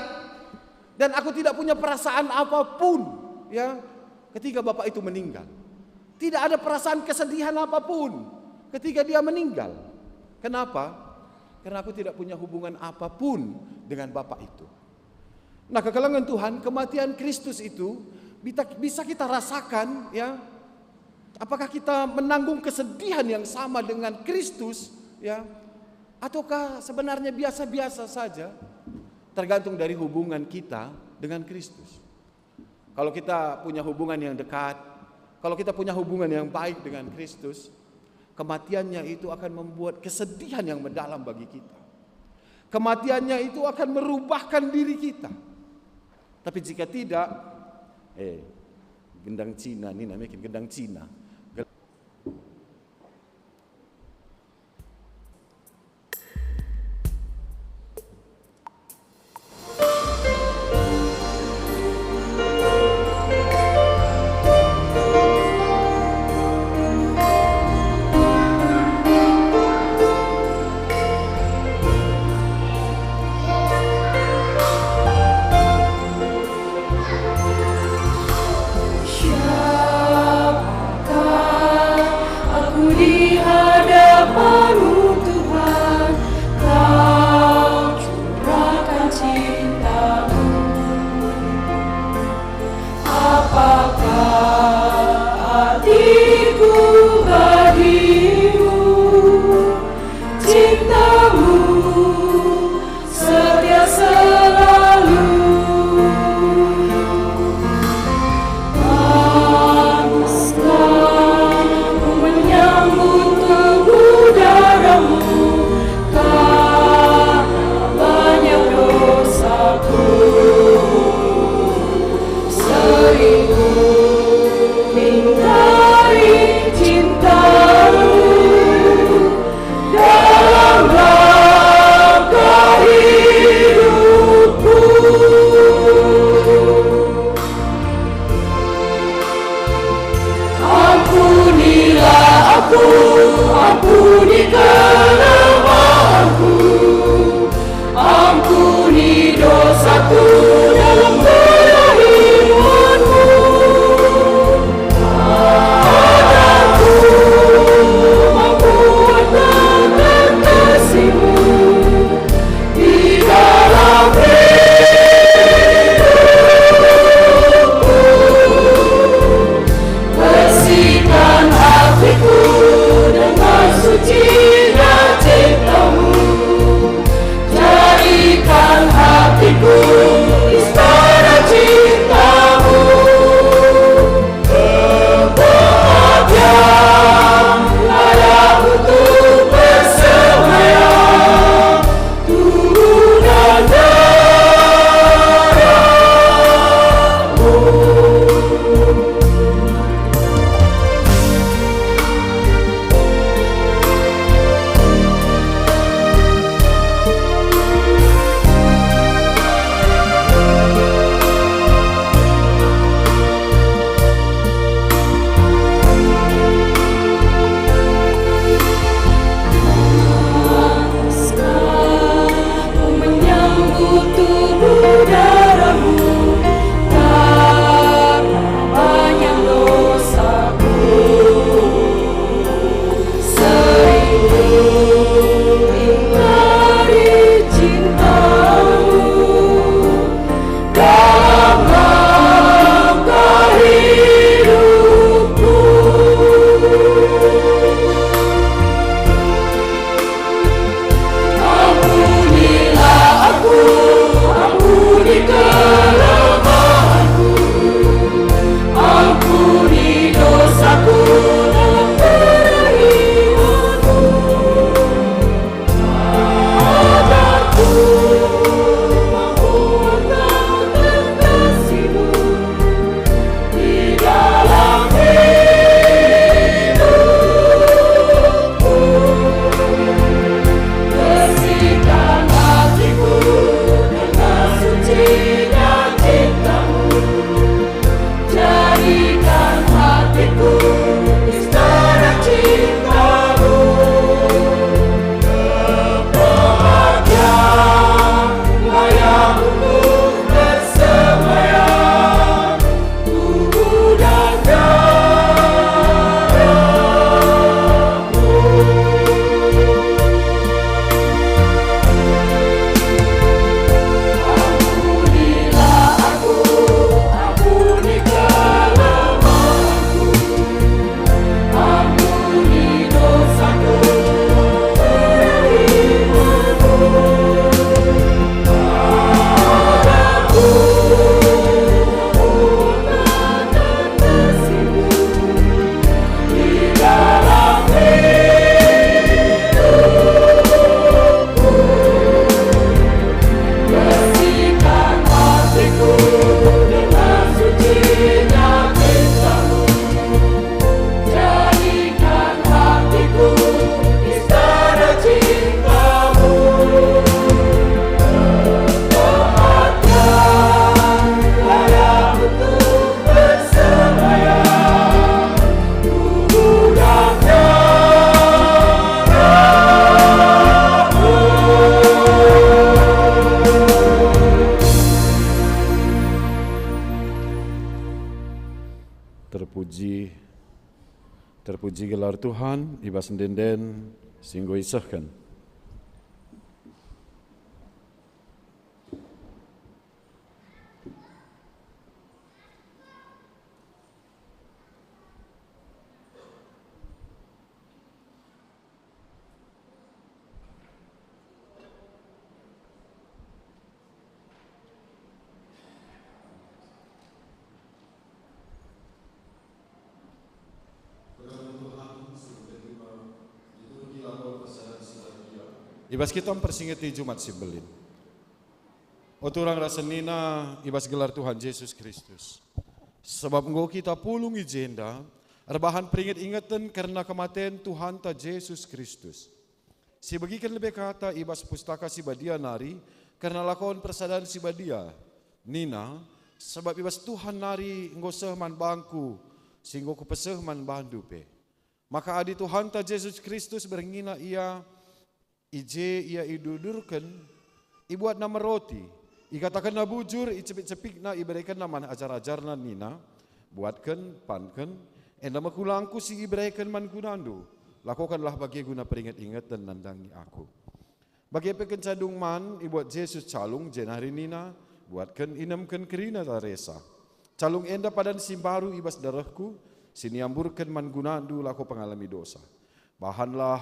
dan aku tidak punya perasaan apapun, ya, ketika bapak itu meninggal. Tidak ada perasaan kesedihan apapun ketika dia meninggal. Kenapa? Karena aku tidak punya hubungan apapun dengan bapak itu. Nah, kekelengen Tuhan, kematian Kristus itu bita-, bisa kita rasakan, ya. Apakah kita menanggung kesedihan yang sama dengan Kristus, ya? Ataukah sebenarnya biasa-biasa saja? Tergantung dari hubungan kita dengan Kristus. Kalau kita punya hubungan yang dekat, kalau kita punya hubungan yang baik dengan Kristus, kematiannya itu akan membuat kesedihan yang mendalam bagi kita. Kematiannya itu akan merubahkan diri kita. Tapi jika tidak, eh, gendang Cina ni namanya gendang Cina. Siapakah aku di hadapan-Mu, Tuhan? Kau curahkan cinta-Mu. Apakah artiku bagi-Mu? Cinta-Mu setia selalu. Pantaslah ku menyambut tubuh darah-Mu, karena banyak dosaku. Sering ku ingkari cinta-Mu dalam langkah hidupku. Ampunilah aku, ampuni kelemahanku. Ampuni dosaku dalam pelayanan-Mu. Ajarku mampu aturkan kasih-Mu di dalam hidupku. Bersihkan hatiku dengan sucinya cinta-Mu. Jadikan hatiku Terpuji gelar Tuhan i bas ende-enden si enggo isehken. I bas kita mpersingeti Jumat si Mbelin. O turang ras senina i bas gelar Tuhan Jesus Kristus. Sabap enggo kita pulung i jenda, erbahan peringet-ingeten kerna kematen Tuhanta Jesus Kristus. Sibegiken lebe kata i bas Pustaka Si Badia nari kerna lakon persadan si badia, nina, "Sabap i bas Tuhan nari enggo seh man bangku, si enggo kupeseh man bandu pe." Maka adi Tuhanta Jesus Kristus berngina ia, i je ia idudurken, ibuatna me roti, ikatakenna bujur, icepik-cepikna, iberekenna man ajar-ajarna nina, "Buatken, panken, enda me kulangku si ibereken man gunandu, lakokenlah bage guna peringet-ingeten nandangi aku." Bage pe kenca dung man, ibuat Jesus calung, jenari nina, "Buatken, inemken kerina taresa. Calung enda padan si mbaru i bas darehku, si niamburken man gunandu lako pengalemi dosa. Bahanlah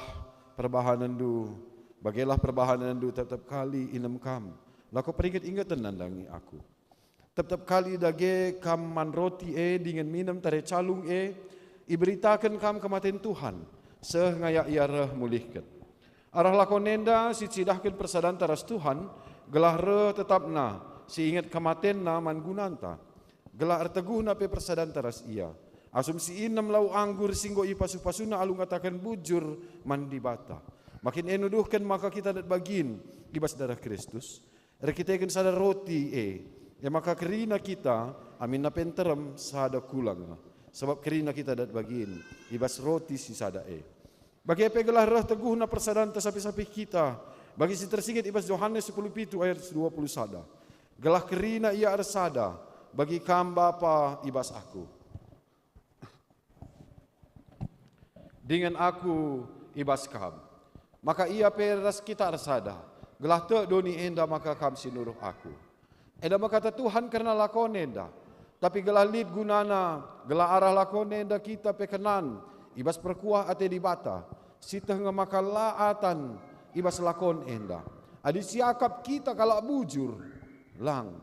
perbahanenndu, bagelah perbahanenndu tep-tep kali inem kam, lako peringet-ingeten nandangi aku." Tep-tep kali dage kam man roti e dingen minem tare calung e, iberitaken kam kematen Tuhan, seh ngayak ia reh mulihken. Arah lakon enda sicidahken persadanta ras Tuhan, gelah reh tetapna si inget kematenna man gunanta, gelah erteguhna pe persadanta ras ia. Asum si inem lau anggur si enggo ipasu-pasuna alu ngataken bujur man Dibata. Makin e nuduhken maka kita dat bagin i bas dareh Kristus. Erkiteken sada roti e, e maka kerina kita, aminna pe nterem sada kulang, sabap kerina kita dat bagin i bas roti si sada e. Bage pe gelah reh teguhna persadanta sapih-sapih kita, bagi si tersinget i bas Johanes sepuluh pitu ayat dua puluh sada, "Gelah kerina ia ersada, bagi kam Bapa i bas Aku, dingen Aku i bas kam, maka ia pe ras kita ersada, gelah tek doni enda maka kam si nuruh Aku." Enda me kata Tuhan kerna lakon enda. Tapi gelah lit gunana, gelah arah lakon enda kita pe kenan i bas perkuah ate Dibata, sieteh nge maka la atan i bas lakon enda. Adi siakap kita kalak bujur, lang.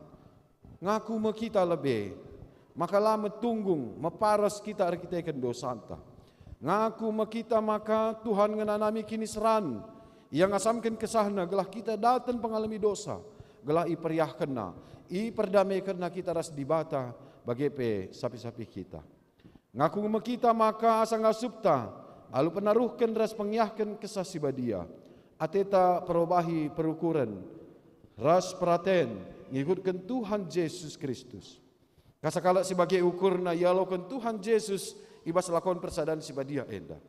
Ngaku me kita lebe, maka la metunggung, meparas kita erkiteken dosanta. Ngaku me kita maka Tuhan ngenanami kiniseran, Ia ngasamken kesahNa gelah kita daten pengalemi dosa, gelah iperiahkenNa, iperdamekenNa kita ras Dibata, bage pe sapih-sapih kita. Ngaku me kita maka asa ngasupta alu penaruhken ras pengiahken Kesah Si Badia, ateta perobahi perukuren ras peraten ngikutken Tuhan Jesus Kristus. Kasa kalak si bage ukurna ialoken Tuhan Jesus i bas lakon persadan si badia enda.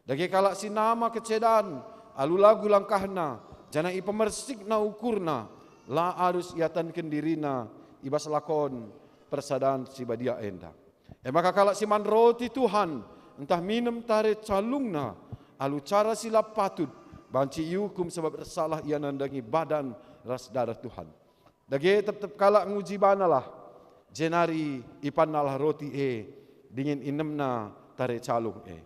Dage kalak si nama kecedan alu lagu langkahna, janah ipemersikna ukurna, la arus iatanken dirina i bas lakon persadan si badia enda. E maka kalak si man roti Tuhan, ntah minem tare calungna alu cara si la patut, banci iukum sabap ersalah ia nandangi badan ras dareh Tuhan. Dage tep-tep kalak nguji banalah, jenari ipannalah roti e dingen inemna tare calung e.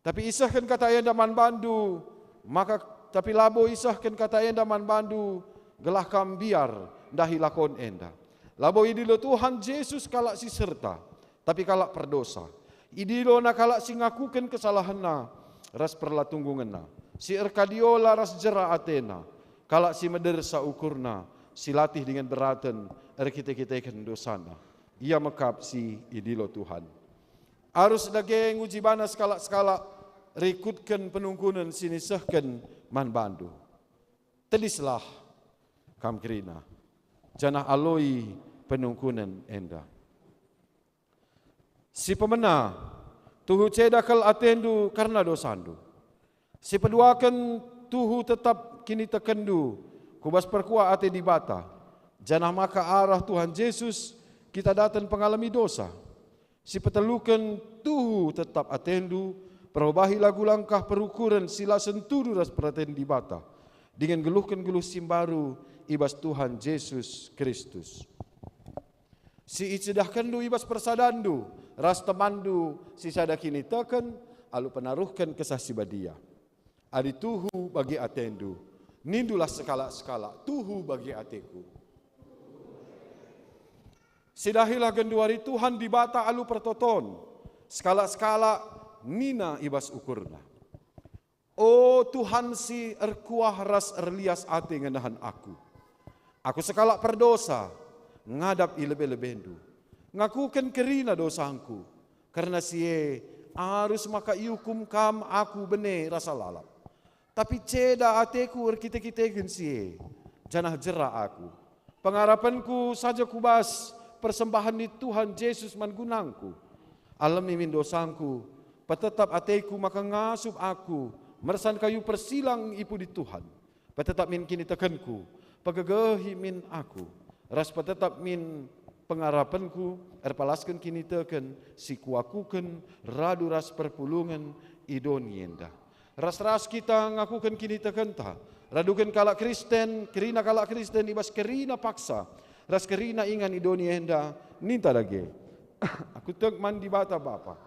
Tapi isehken kata enda man bandu, maka, tapi labo isehken kata enda man bandu gelah kam mbiar ndahi lakon enda. Labo idilo Tuhan Jesus kalak si serta, tapi kalak perdosa. IdiloNa kalak si ngakuken kesalahenna ras perlatunggungenna, si erkadiola ras jera atena, kalak si medersa ukurna, si latih dingen beraten erkite-kiteken dosana. Ia me kap si idilo Tuhan. Arus dage nguji bana sekalak-sekalak rikutken penungkunen si nisehken man bandu. Tedislah kam kerina, janah aloi penungkunen enda. Si pemena, tuhu ceda kal atendu kerna dosandu. Si peduaken, tuhu tetap kinitekenndu ku bas perkuah ate Dibata, janah maka arah Tuhan Jesus kita daten pengalemi dosa. Si peteluken, tuhu tetap atendu, perbahi lagu langkah perukuren si la sentudu ras peraten Dibata, dingen geluhken geluh si mbaru i bas Tuhan Jesus Kristus. Si icidahkenndu i bas persadanndu ras temanndu si sada kiniteken alu penaruhken Kesah Si Badia. Adi tuhu bage atendu, nindulah sekalak-sekalak, "Tuhu bage ateku." Sidahilah genduari Tuhan Dibata alu pertoton, sekalak-sekalak nina i bas ukurna, "O Tuhan si erkuah ras erlias ate ngenehen aku. Aku sekalak perdosa, ngadap i lebe-lebendu. Ngakuken kerina dosangku. Kerna si e, arus maka iukum Kam aku bene rasa lalap. Tapi ceda ateku erkite-kiteken si e, janah jera aku. Pengarapenku saja ku bas persembahen ni Tuhan Jesus man gunangku. Alemi min dosangku, petetap ateku maka ngasup aku mersan kayu persilang i pudi Tuhan. Petetap min kinitekenku, pegegehi min aku, ras petetap min pengarapenku erpalasken kiniteken si kuakuken radu ras perpulungen i doni enda. Ras-ras kita ngakuken kinitekenta, raduken kalak Kristen, kerina kalak Kristen i bas kerina paksa, ras kerina ingan i doni enda, ninta dage, "Aku tek man Dibata Bapa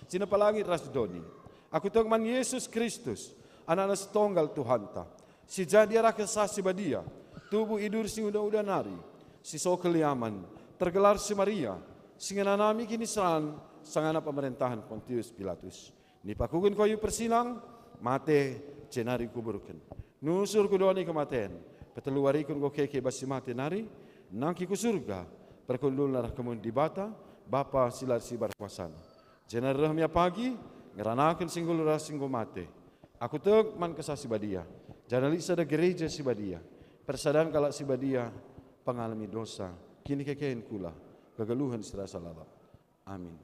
si nepa langit ras doni. Aku tek man Jesus Kristus, Anakna si tonggal Tuhanta, si jadi arah Kesah Si Badia, tubuh idur si uda-uda nari, si so keliamen, tergelar si Maria, si ngenanami kiniseran sangana pemerentahen Pontius Pilatus. Nipakuken kayu persilang, mate, jenari kuburken. Nusur ku doni kematen, petelu wariken enggo keke bas si mate nari, nangkih ku Surga, perkundulna arah kemuhen Dibata, Bapa si la ersibar kuasana. Jenari reh me ia pagi, ngeranaken si enggo lit ras si enggo mate. Aku tek man Kesah Si Badia, janah lit sada gereja si badia, persadan kalak si badia, pengalemi dosa, kinikeken kula, kegeluhen si rasa lalap. Amin."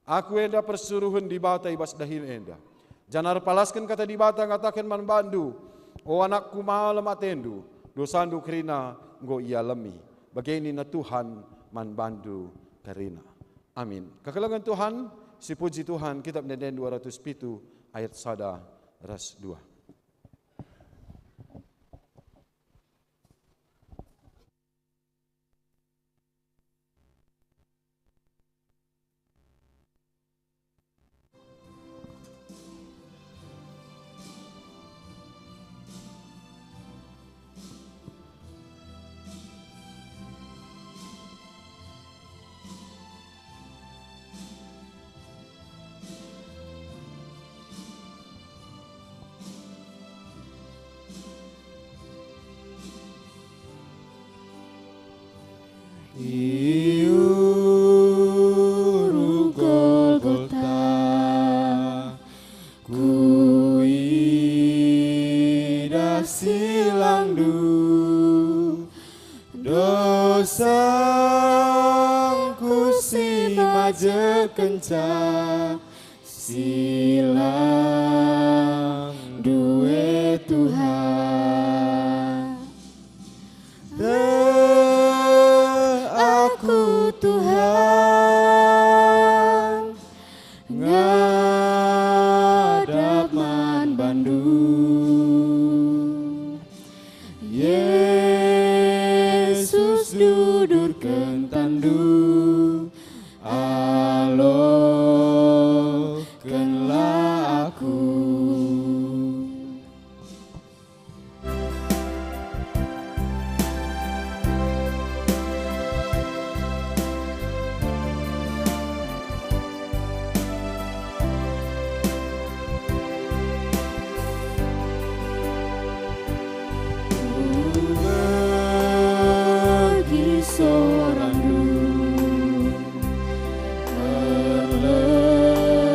Aku enda persuruhen Dibata i bas dahin enda, janah erpalasken kata Dibata ngataken man bandu, "O anakku, malem atendu, dosandu kerina enggo ialemi." Bage nina Tuhan man bandu kerina. Amin. Kekelengen Tuhan, sipuji Tuhan, Kitab Ende-enden dua ratus pitu ayat sada ras dua. I Uru Golgota, kuidah silangndu, dosangku si majekenca, silang due Tuhan. Reh aku, Tuhan, ngadap man bandu. Yesus, dudurken tanNdu, alokenlah aku. Kubegi sorandu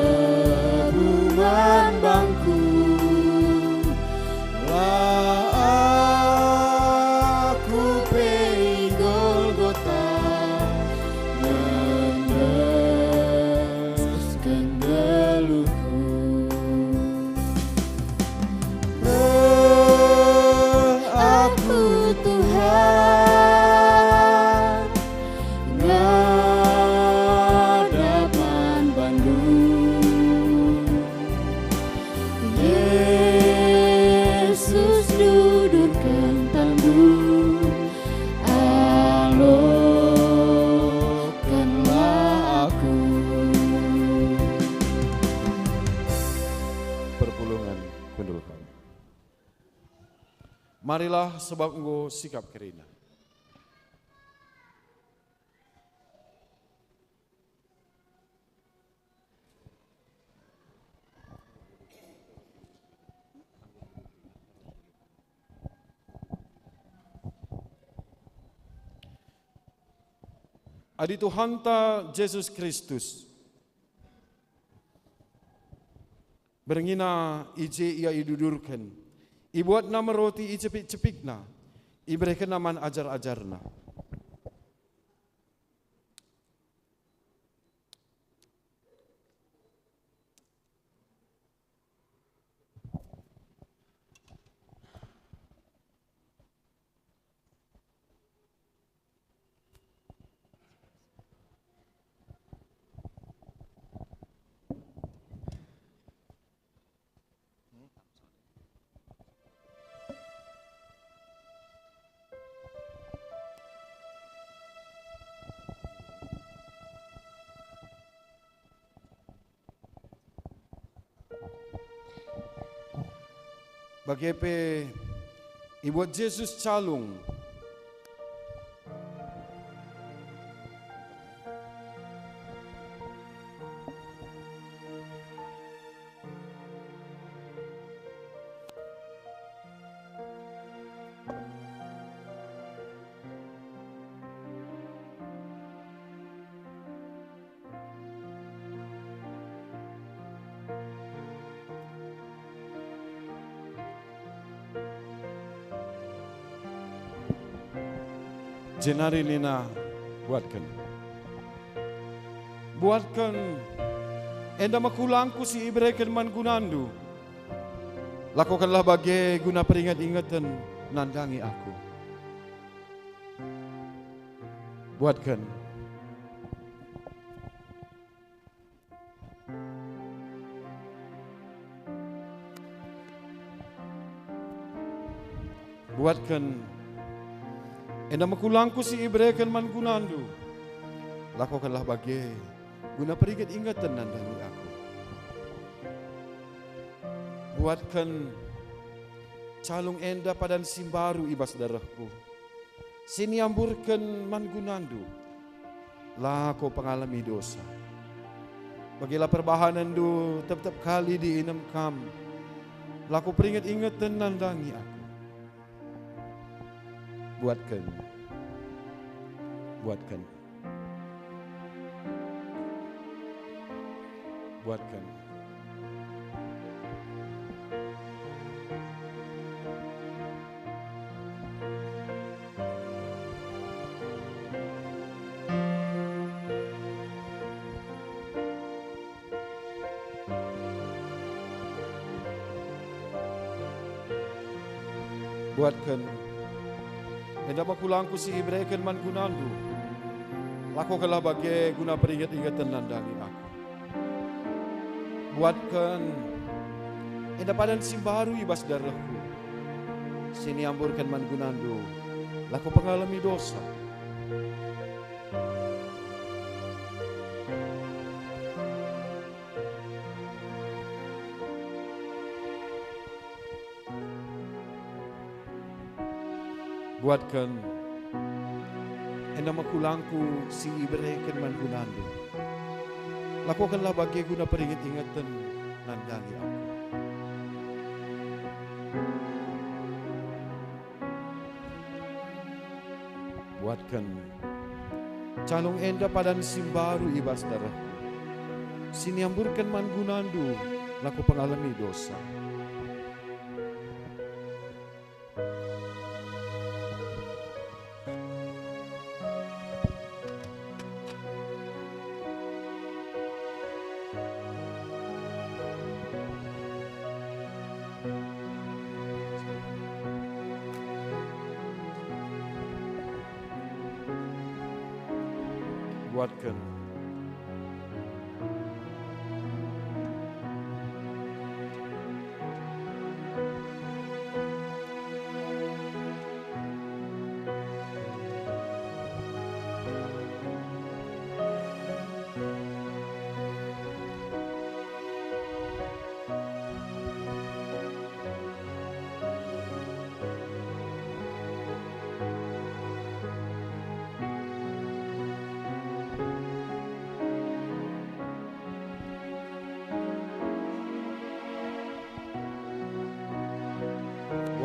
erlebuh man bangku, la aku pe i Golgota ngendesken geluhku. Reh aku, Tuhan, nga- Yesus, dudurken tanNdu, alokenlah aku. Perpulungen kundul kami. Marilah, sebab enggo sikap kerina. Adi Tuhanta Jesus Kristus, berngiNa i je Ia idudurken, ibuatNa me roti, icepik-cepikNa, iberekenNa man ajar-ajarNa. Bage pe ibuat Jesus calung. Jenari nina, "Buatken. Buatken, enda me kulangKu si ibereken man gunandu. Lakokenlah bage guna peringet-ingeten nandangi Aku. Buatken." Buatken, enda me kulangKu si ibereken man gunandu. Lakokenlah bage, guna peringet-ingeten nandangi Aku. Buatken, calung enda padan si mbaru i bas darehKu, si niamburken man gunandu, lako pengalemi dosa. Bagela perbahanenndu tep-tep kali diinem kam, lako peringet-ingeten nandangi Aku. Buatken, buatken. Buatken. Buatken, enda me kulangKu si ibereken man gunandu. Lakokenlah bage guna peringet-ingeten nandangi Aku. Buatken, enda padan si mbaru i bas darehKu, si niamburken man gunandu, lako pengalemi dosa. Buatken, enda me kulangKu si ibereken man gunandu. Lakokenlah bage guna peringet-ingeten nandangi Aku. Buatken, calung enda padan si mbaru i bas darehKu, si niamburken man gunandu, lako pengalemi dosa. Buatken.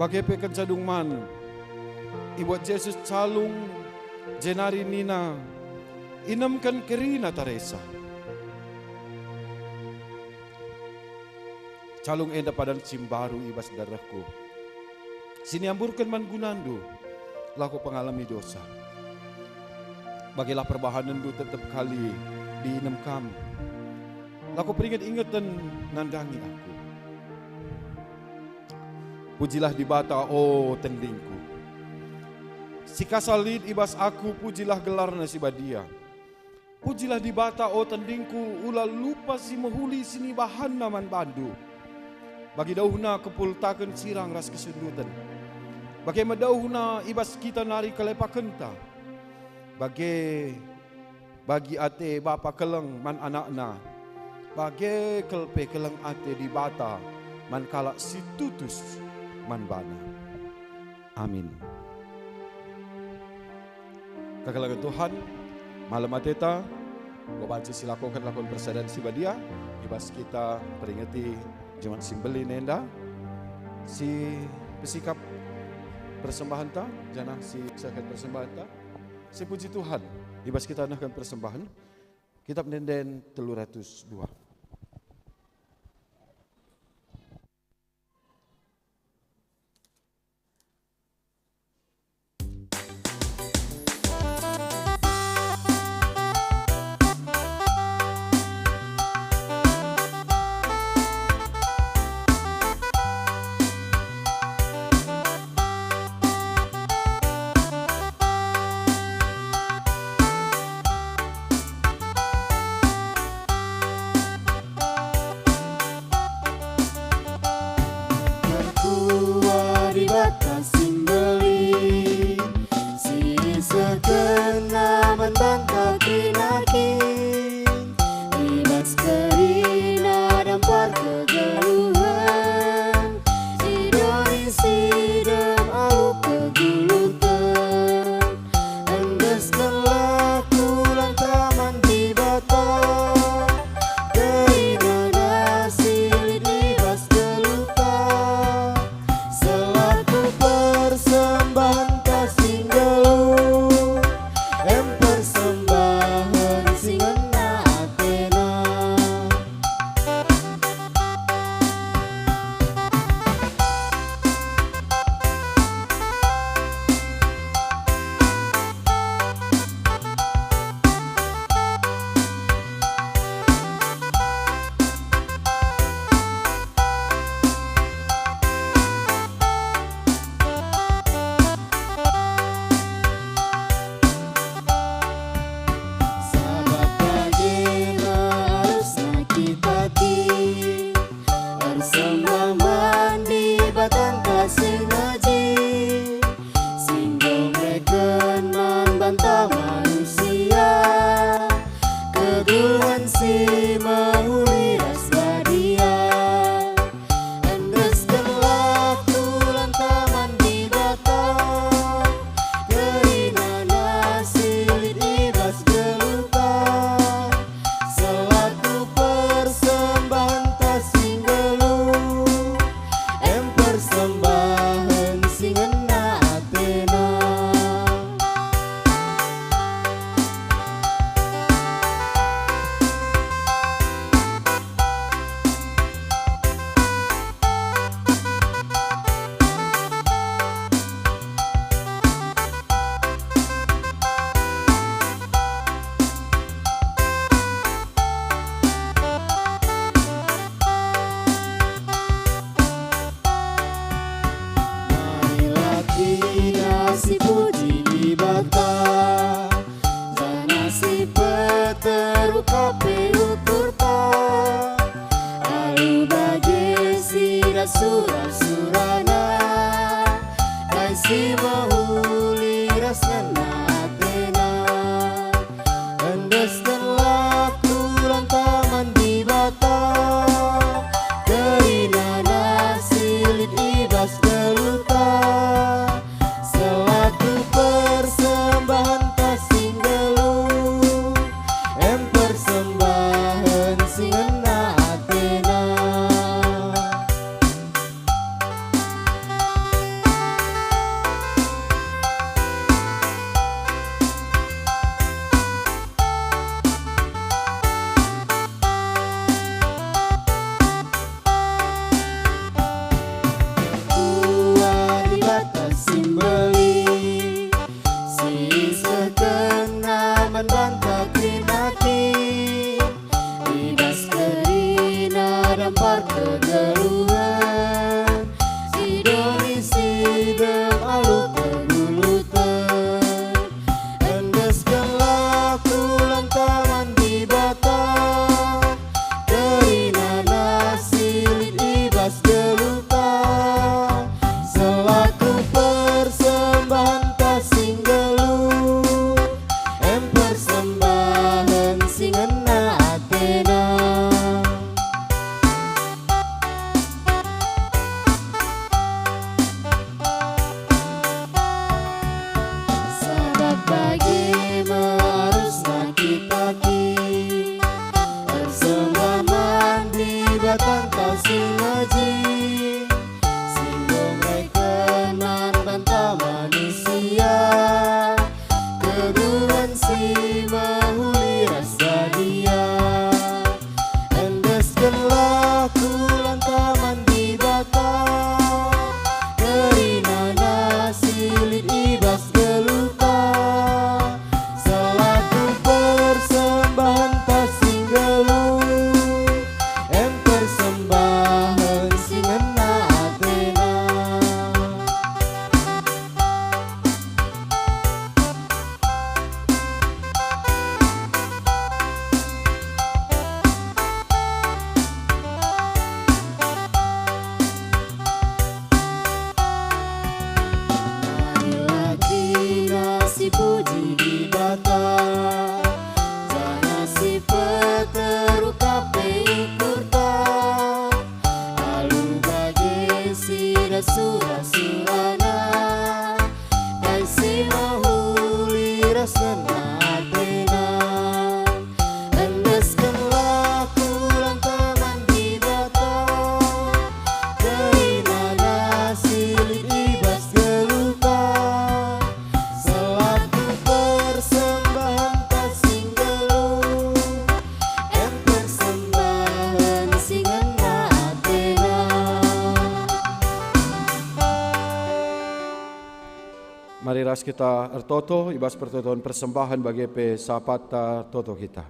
Bage pe kenca dung man, ibuat Jesus calung, jenari nina, "Inemken kerina taresa." Calung enda padan si mbaru i bas darehku, si niamburken man gunandu, lako pengalemi dosa. Bagelah perbahanenndu tetep kali diinem kam. Lako peringet-ingeten nandangi aku. Pujilah Dibata, o tendingku. Si kasa lit i bas aku, pujilah gelarNa si badia. Pujilah Dibata, o tendingku, ula lupa si mehuli si nibahanNa man bandu. Bagi dauhna kepultaken sirang ras kesundutan. Bage me dauhna i bas kita nari kelepakenta. Bage bagi ate bapa keleng man anakna, bage kal pe keleng ate Dibata man kalak si tutus man baNa. Amin. Kekelengen Tuhan, malem ateta, enggo banci silakoken lakon persadan si badia, i bas kita mperingeti Jumat si Mbelin enda, si pesikap persembahenta, janah si sehken persembahenta. Sipuji Tuhan, i bas kita nehken persembahen, Kitab Ende-enden telu ratus dua. Terpuji Dibata si mbelin, si isehkenNa man banta kerina kin. I bas kerina dampar kegeluhen, si doni si dem alu kegeluhen. Endeskenlah kulang taman Dibata, kerina si lit i bas geluhta. Selaku persembahen si nggeluh, em persembahen Banta terima kasih, i bas kerina dampar kegeluhen, si doni sidem alu perguluten. Endeskenlah kulang taman Dibata, kerina nasi lit i bas geluhta, selaku persembahan ta si nggeluh, em persembahen si ngena atena. Sabap bage me arusna kita kin ersembah man Dibatanta si mejing, si mbereken man banta manusia kegeluhen si mehuli ras sadia. Endeskenlah kulang taman Dibata, kerina nasi lit i bas geluhta, selaku persembahan ta si nggeluh, em persembahen si ngena atena. Marilah kerina si puji Dibata, janah si peteru ka pe ukurta. Alu bage si dah sura-surana, kai si mehuli ras ngena atena. Endeskenlah kulang taman Dibata, kerina nasi lit i bas geluhta, selaku persembahan ta si nggeluh, em persembahen si ngena atena. Mari ras kita ertoto i bas pertoton persembahen bage pe sapatta ertoto kita.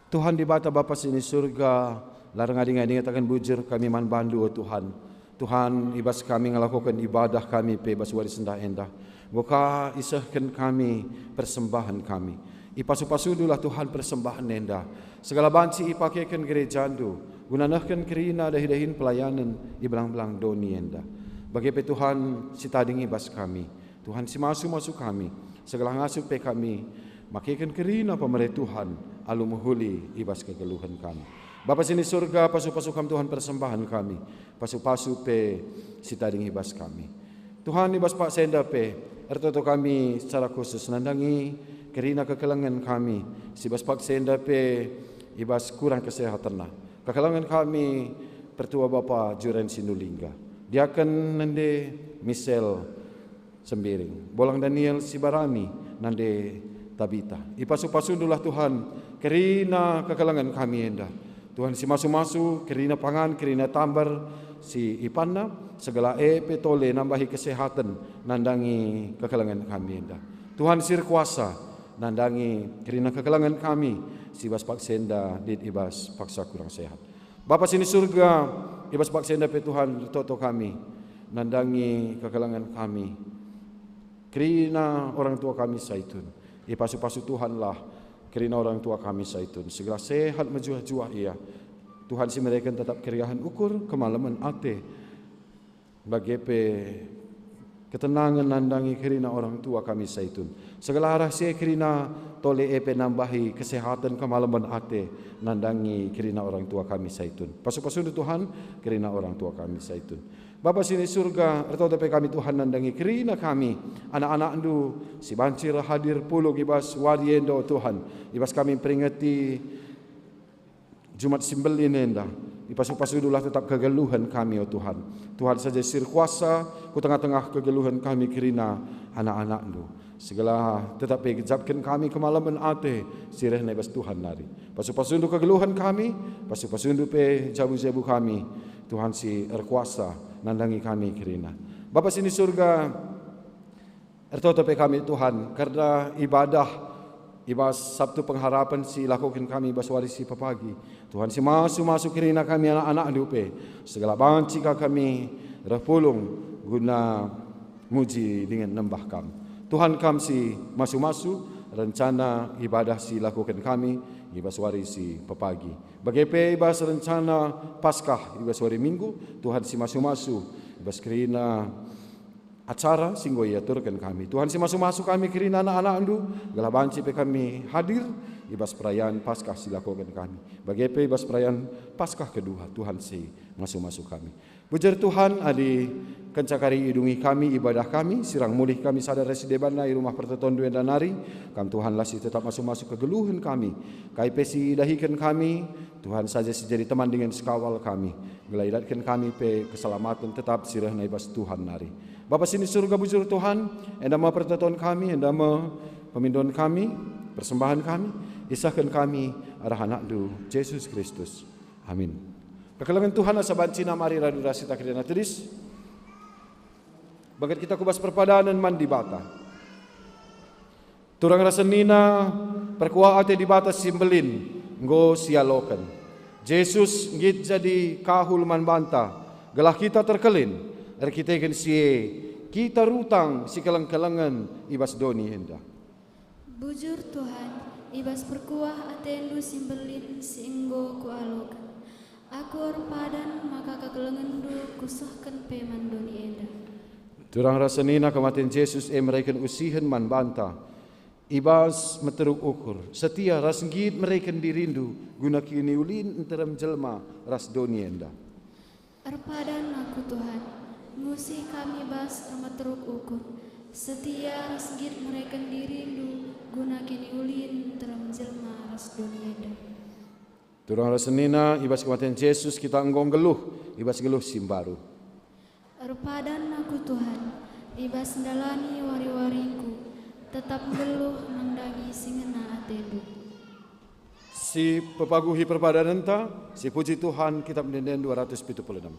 Tuhan Dibata Bapa si ni Surga, la erngadi-ngadi ngataken bujur kami man bandu, o Tuhan. Tuhan, i bas kami ngelakoken ibadah kami pe bas wari sendah enda, enggo ka isehken kami persembahen kami. Ipasu-pasundulah Tuhan persembahen enda, segala banci ipakeken gerejandu guna nehken kerina dahi-dahin pelayanen i belang-belang doni enda. Bage pe Tuhan si tading i bas kami, Tuhan si masu-masu kami, segala ngasup pe kami makeken kerina pemere Tuhan alu mehuli i bas kegeluhen kami. Bapa si ni Surga, pasu-pasu Kam Tuhan persembahen kami, pasu-pasu pe si tading i bas kami. Tuhan, i bas paksa enda pe ertoto kami secara khusus nandangi kerina kekelengen kami si bas paksa enda pe i bas kurang kesehatenna. Kekelengen kami pertua Bapa Juren Sinulingga, Diaken Nende Misel Sembiring, Bolang Daniel Sibarani, Nande Tabita. Ipasu-pasundulah Tuhan kerina kekelengen kami enda. Tuhan si masu-masu, kerina pangan, kerina tambar si ipanna, segala e pe tole nambahi kesehaten nandangi kekelengen kami enda. Tuhan si erkuasa, nandangi kerina kekelengen kami si bas paksa enda lit i bas paksa kurang sehat. Bapa si ni Surga, i bas paksa enda pe Tuhan ertoto kami, nandangi kekelengen kami. Kerina orang tua kami Saitun, ipasu-pasu Tuhanlah kerina orang tua kami Saitun, segala sehat mejuah-juah ia. Tuhan si mereken tetap keriahen ukur, kemalemen ate, bage pe ketenangen nandangi kerina orang tua kami Saitun. Segala arah si e kerina tole e pe nambahi kesehaten, kemalemen ate nandangi kerina orang tua kami Saitun. Pasu-pasundu Tuhan kerina orang tua kami Saitun. Bapa si ni Surga, ertoto pe kami Tuhan nandangi kerina kami, anak-anakNdu si banci erhadir pulung i bas wari enda, o Tuhan. I bas kami mperingeti Jumat si Mbelin enda, ipasu-pasundulah tetap kegeluhen kami, o Tuhan. Tuhan saja si erkuasa ku tengah-tengah kegeluhen kami kerina anak-anakNdu. Segala tetap pe gejapken kami kemalemen ate si rehna i bas Tuhan nari. Pasu-pasundu kegeluhen kami, pasu-pasundu pe jabu-jabu kami, Tuhan si erkuasa nandangi kami kerina. Bapa si ni Surga, ertoto pe kami, Tuhan, kerna ibadah I bas Sabtu Pengharapen si ilakoken kami i bas wari si pepagi, Tuhan si masu-masu kerina kami anak-anakNdu pe, segala banci ka kami reh pulung guna muji dingen nembah Kam. Tuhan, Kam si masu-masu rencana ibadah si ilakoken kami i bas wari si pepagi. Bage pe i bas rencana Paskah i bas wari Minggu, Tuhan si masu-masu i bas kerina acara si enggo iaturken kami. Tuhan si masu-masu kami kerina anak-anakNdu, gelah banci pe kami hadir i bas perayaan Paskah si ilakoken kami. Bage pe i bas perayaan Paskah kedua, Tuhan si masu-masu kami. Bujur Tuhan, adi kenca kari idungi kami ibadah kami, sirang mulih kami sada ras si debanna i rumah pertotonNdu enda nari, Kam Tuhanlah si tetap masu-masu kegeluhen kami. Kai pe si idahiken kami, Tuhan saja si jadi teman dingen sekawal kami. Gelah idatken kami pe keselamaten tetap si rehna i bas Tuhan nari. Bapa si ni Surga, bujur Tuhan, enda me pertoton kami, enda me pemindon kami, persembahen kami, isehken kami arah AnakNdu, Jesus Kristus. Amin. Kekelengen Tuhan, asa banci mari radu ras kita kerina tedis. Bangket kita ku bas perpadanen man Dibata. Turang ras senina, perkuah ate Dibata si mbelin enggo sialoken. Jesus nggit jadi kahul man banta, gelah kita terkelin, erkiteken si e kita rutang si keleng-kelengen i bas doni enda. Bujur Tuhan, i bas perkuah ateNdu si mbelin si enggo kualoken, aku erpadan maka kekelengenNdu kusehken pe man doni enda. Turang ras senina, kematen Jesus e mereken usihen man banta. I bas meteruk ukur, setia ras nggit mereken dirindu guna kiniulin nterem jelma ras doni enda. Erpadan aku, Tuhan, ngusih kami bas ermeteruk ukur, setia ras nggit mereken dirindu guna kiniulin nterem jelma ras doni enda. Turang ras senina, i bas kematen Jesus kita enggo nggeluh i bas nggeluh si mbaru. Erpadan aku, Tuhan, i bas ndalani wari-waringku, tetap nggeluh nandangi si ngena ateNdu. Si pepaguhi perpadanenta, si puji Tuhan, Kitab Ende-enden dua ratus pitu puluh enam.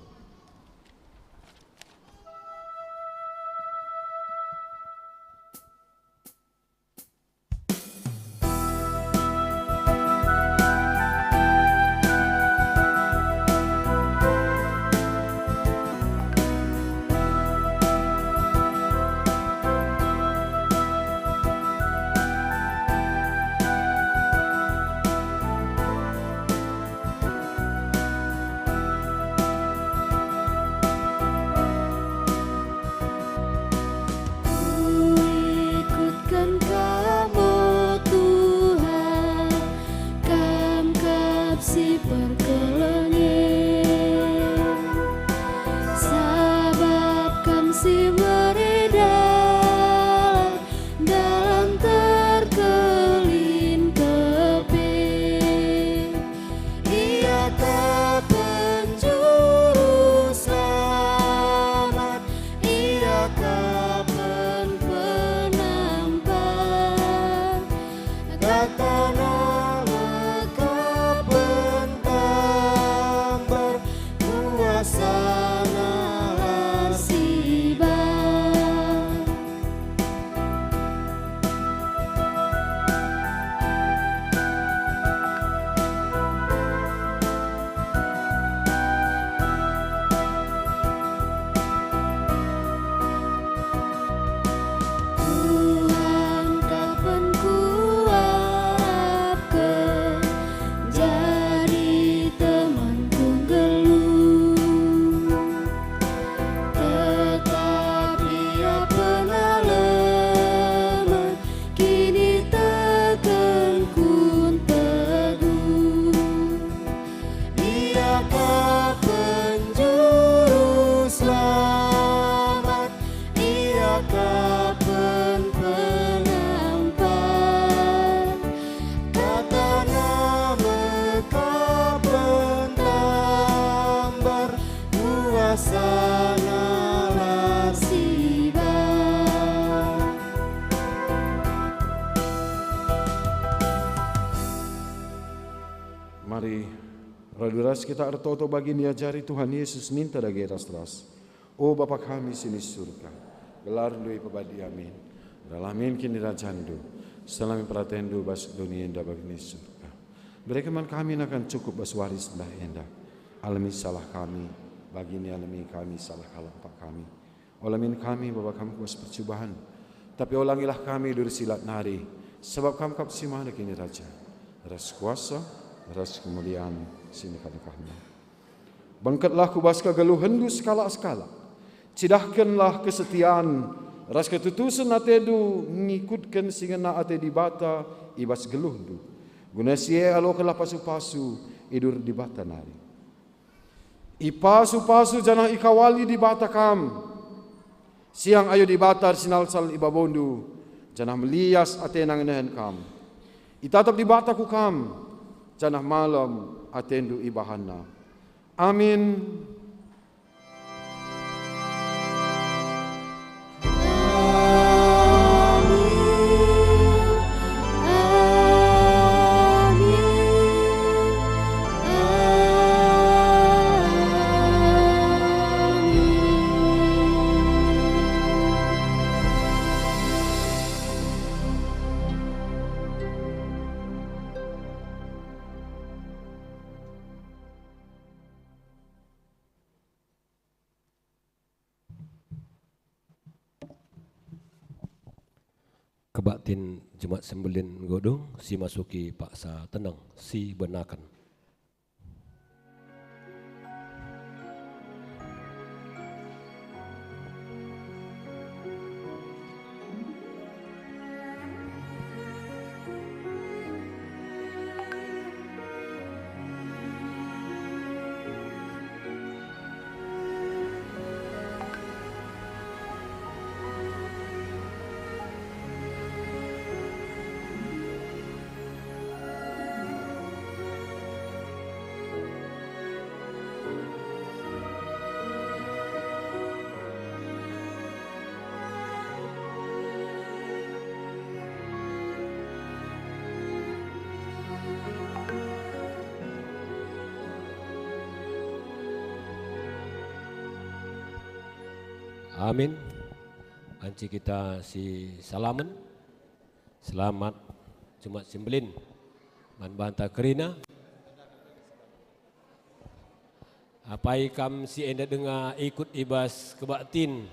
Kuikutken Kam, o Tuhan, Kam kap si perkeleng e. Sabap Kam si mere dalan, dalan terkelin kepe. Ia kap penjuru selamat, Ia kap penampat. KataNa me kap pentambar, kuasaNa la siba. Tuhan, kapen kuarapken, jadi temanku nggeluh. Tetap Ia penalemen, kinitekenku nteguh. Ia kap penjuru selamat, Ia kap penampat. KataNa me kap pentambar, kuasaNa la siba. Mari, radu ras kita ertoto bagi niajari Tuhan Yesus ninta dage ras-ras. O Bapa kami si ni Surga, gelarNdu ipebadia min. Dalah min kinirajanNdu. Salami peratenNdu bas doni enda bagi ni surga. Bereken man kami nakan cukup bas wari sendah enda. Alemi salah kami, bagi ni alemi kami salah kalak empak kami. Ola min kami baba kam ku bas percubahen, tapi olangilah kami duri si lat nari, sabap kam kap si mana kinirajan, ras kuasa, ras kemulian si ndekah-ndekahna. Bengketlah ku bas kegeluhenNdu sekalak-sekalak. Cidahkenlah kesetian ras ketutusen atendu ngikutken si ngena ate Dibata i bas geluhndu. Guna si e alokenlah pasu-pasu i dur Dibata nari. Ipasu-pasu janah ikawali Dibata kam. Siang ayo Dibata ersinalsal i babondu, janah melias atena ngenehen kam. Itatap Dibata ku kam, janah malem atendu ibahanNa. Amin. Kebaktin Jumat Sembelin enggo dung, si masuki paksa teneng, si benaken. Amin. Banci kita sisalamen. Selamat Jumat Sembelin man banta kerina. Apai kam si enda denga ikut i bas kebaktin